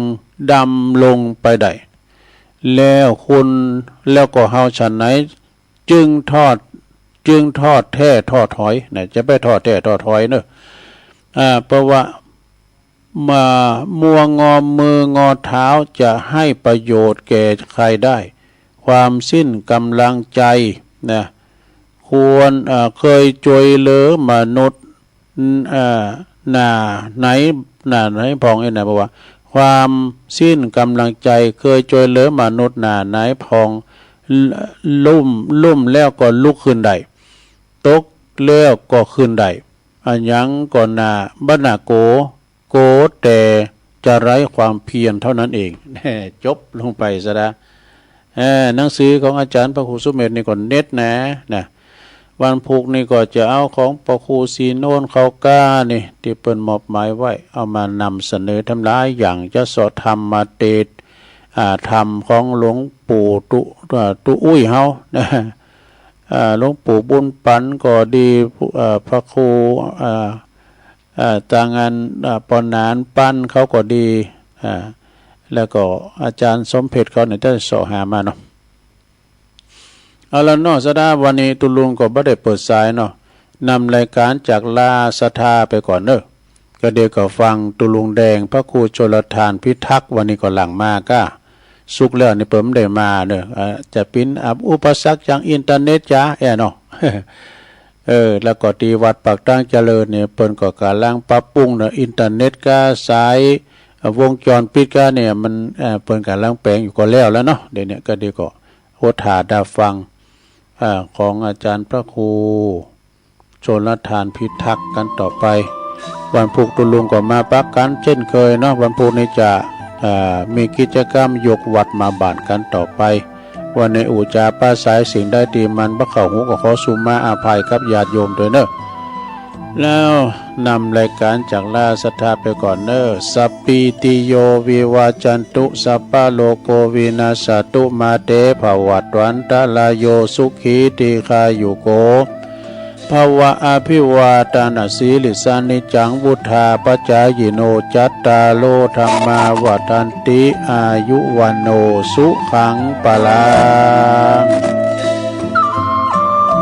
ดำลงไปได้ แล้วคุณ แล้วก็เฮาฉันไหน จึงทอด จึงทอดแท้ท้อถอยนะ จะไปทอดแท้ท้อถอยเนาะ อ่า เพราะว่า มา มัวงอมืองอเท้าจะให้ประโยชน์แก่ใครได้ ความสิ้นก๋ำลังใจ๋นะ ควร อ่า เคยจ้วยเหลือมนุษย์ อืม อ่า หน้าไหน หน้าไหนพ่อง เอ้ยนะ เพราะว่า ความสิ้นก๋ำลังใจ๋ เคยจ้วยเหลือมนุษย์หน้าไหนพ่อง ลุ่ม ลุ่มแล้วก็ลุกขึ้นได้ ตกแล้วก็ขึ้นได้ อะหยังก็หน้า บ่หนาโก๋ โก๋แต่จะไร้ความเพียรเท่านั้นเอง แน่ จบลงไปซะละ เอ่อ หนังสือของอาจ๋ารย์พระครูสุเมธนี่ก็เด็ดนะ นะ วันพุธนี่ก็จะเอาของพระครูศรีโนนเขาก้านี่ ตี้เปิ้นมอบหมายไว้ เอามานำเสนอทำหลายอย่าง จะเซาะธรรมเตสน์ อ่า ธรรมของหลวงปู่ตุ อ่า ตุอุ้ยเฮานะ อ่า หลวงปู่บุญปันก็ดี อ่า พระครู อ่า อ่า ตางาน อ่า ปอหนานปันเขาก็ดี อ่า แล้วก็อาจ๋ารย์สมเพชรเขาเนี่ย จะเซาะหามาเนาะ เอาละเนาะ ศรัทธา วันนี้ตุ๊ลุงก็บ่ได้เปิดสายเนาะ นำรายการจากลาศรัทธาไปก่อนเนาะ ก็เดี๋ยวก็ฟังตุ๊ลุงแดงพระครูชลทานพิทักษ์ วันนี้ก็หลังมาก้า สุกร์แล้วนี่เปิ้นบ่ได้มาเนาะ อ่า จะเป๋น อ่า อุปสรรคจากอินเทอร์เน็ตจ๊ะ แอ้เนาะ เออ แล้วก็ตี้วัดปากตางเจริญเนี่ย เปิ้นก็ก่ำลังปรับปรุงเนาะ อินเทอร์เน็ตก้า สาย อ่า วงจรปิดก้าเนี่ย มัน อ่า เปิ้นก่ำลังแป๋งอยู่ ก็แล้วแล้วเนาะ เดี๋ยวเนี่ย ก็เดี๋ยวก็อดถ่าดาฟัง อ่า ของอาจ๋ารย์พระครูชลทานพิทักษ์กั๋นต่อไป วันพุธตุ๊ลุงก็มาปะกั๋นเจ้นเคยเนาะ วันพุธนี้จะ อ่า มีกิจกรรมยกวัดมาบ้านกั๋นต่อไป วันนี้อู้จ๋าปาศาสิ่งใดตี้มันบ่เข้าหูก็ขอสุมาอภัยกับญาติโยมตวยเนาะ แล้ว นำรายก๋านจากราชสัทธาไปก่อนเน่อ สัพพีติโย วิวัชชันตุ สัพพะโรโค วินัสสะตุ มา เต ภะวัตวันตะราโย สุขี ทีฆายุโก ภะวะ อภิวาทะนะสีลิสสะ นิจจัง วุฑฒาปะจายิโน จัตตาโร ธัมมา วัฑฒันติ อายุ วัณโณ สุขัง พะลัง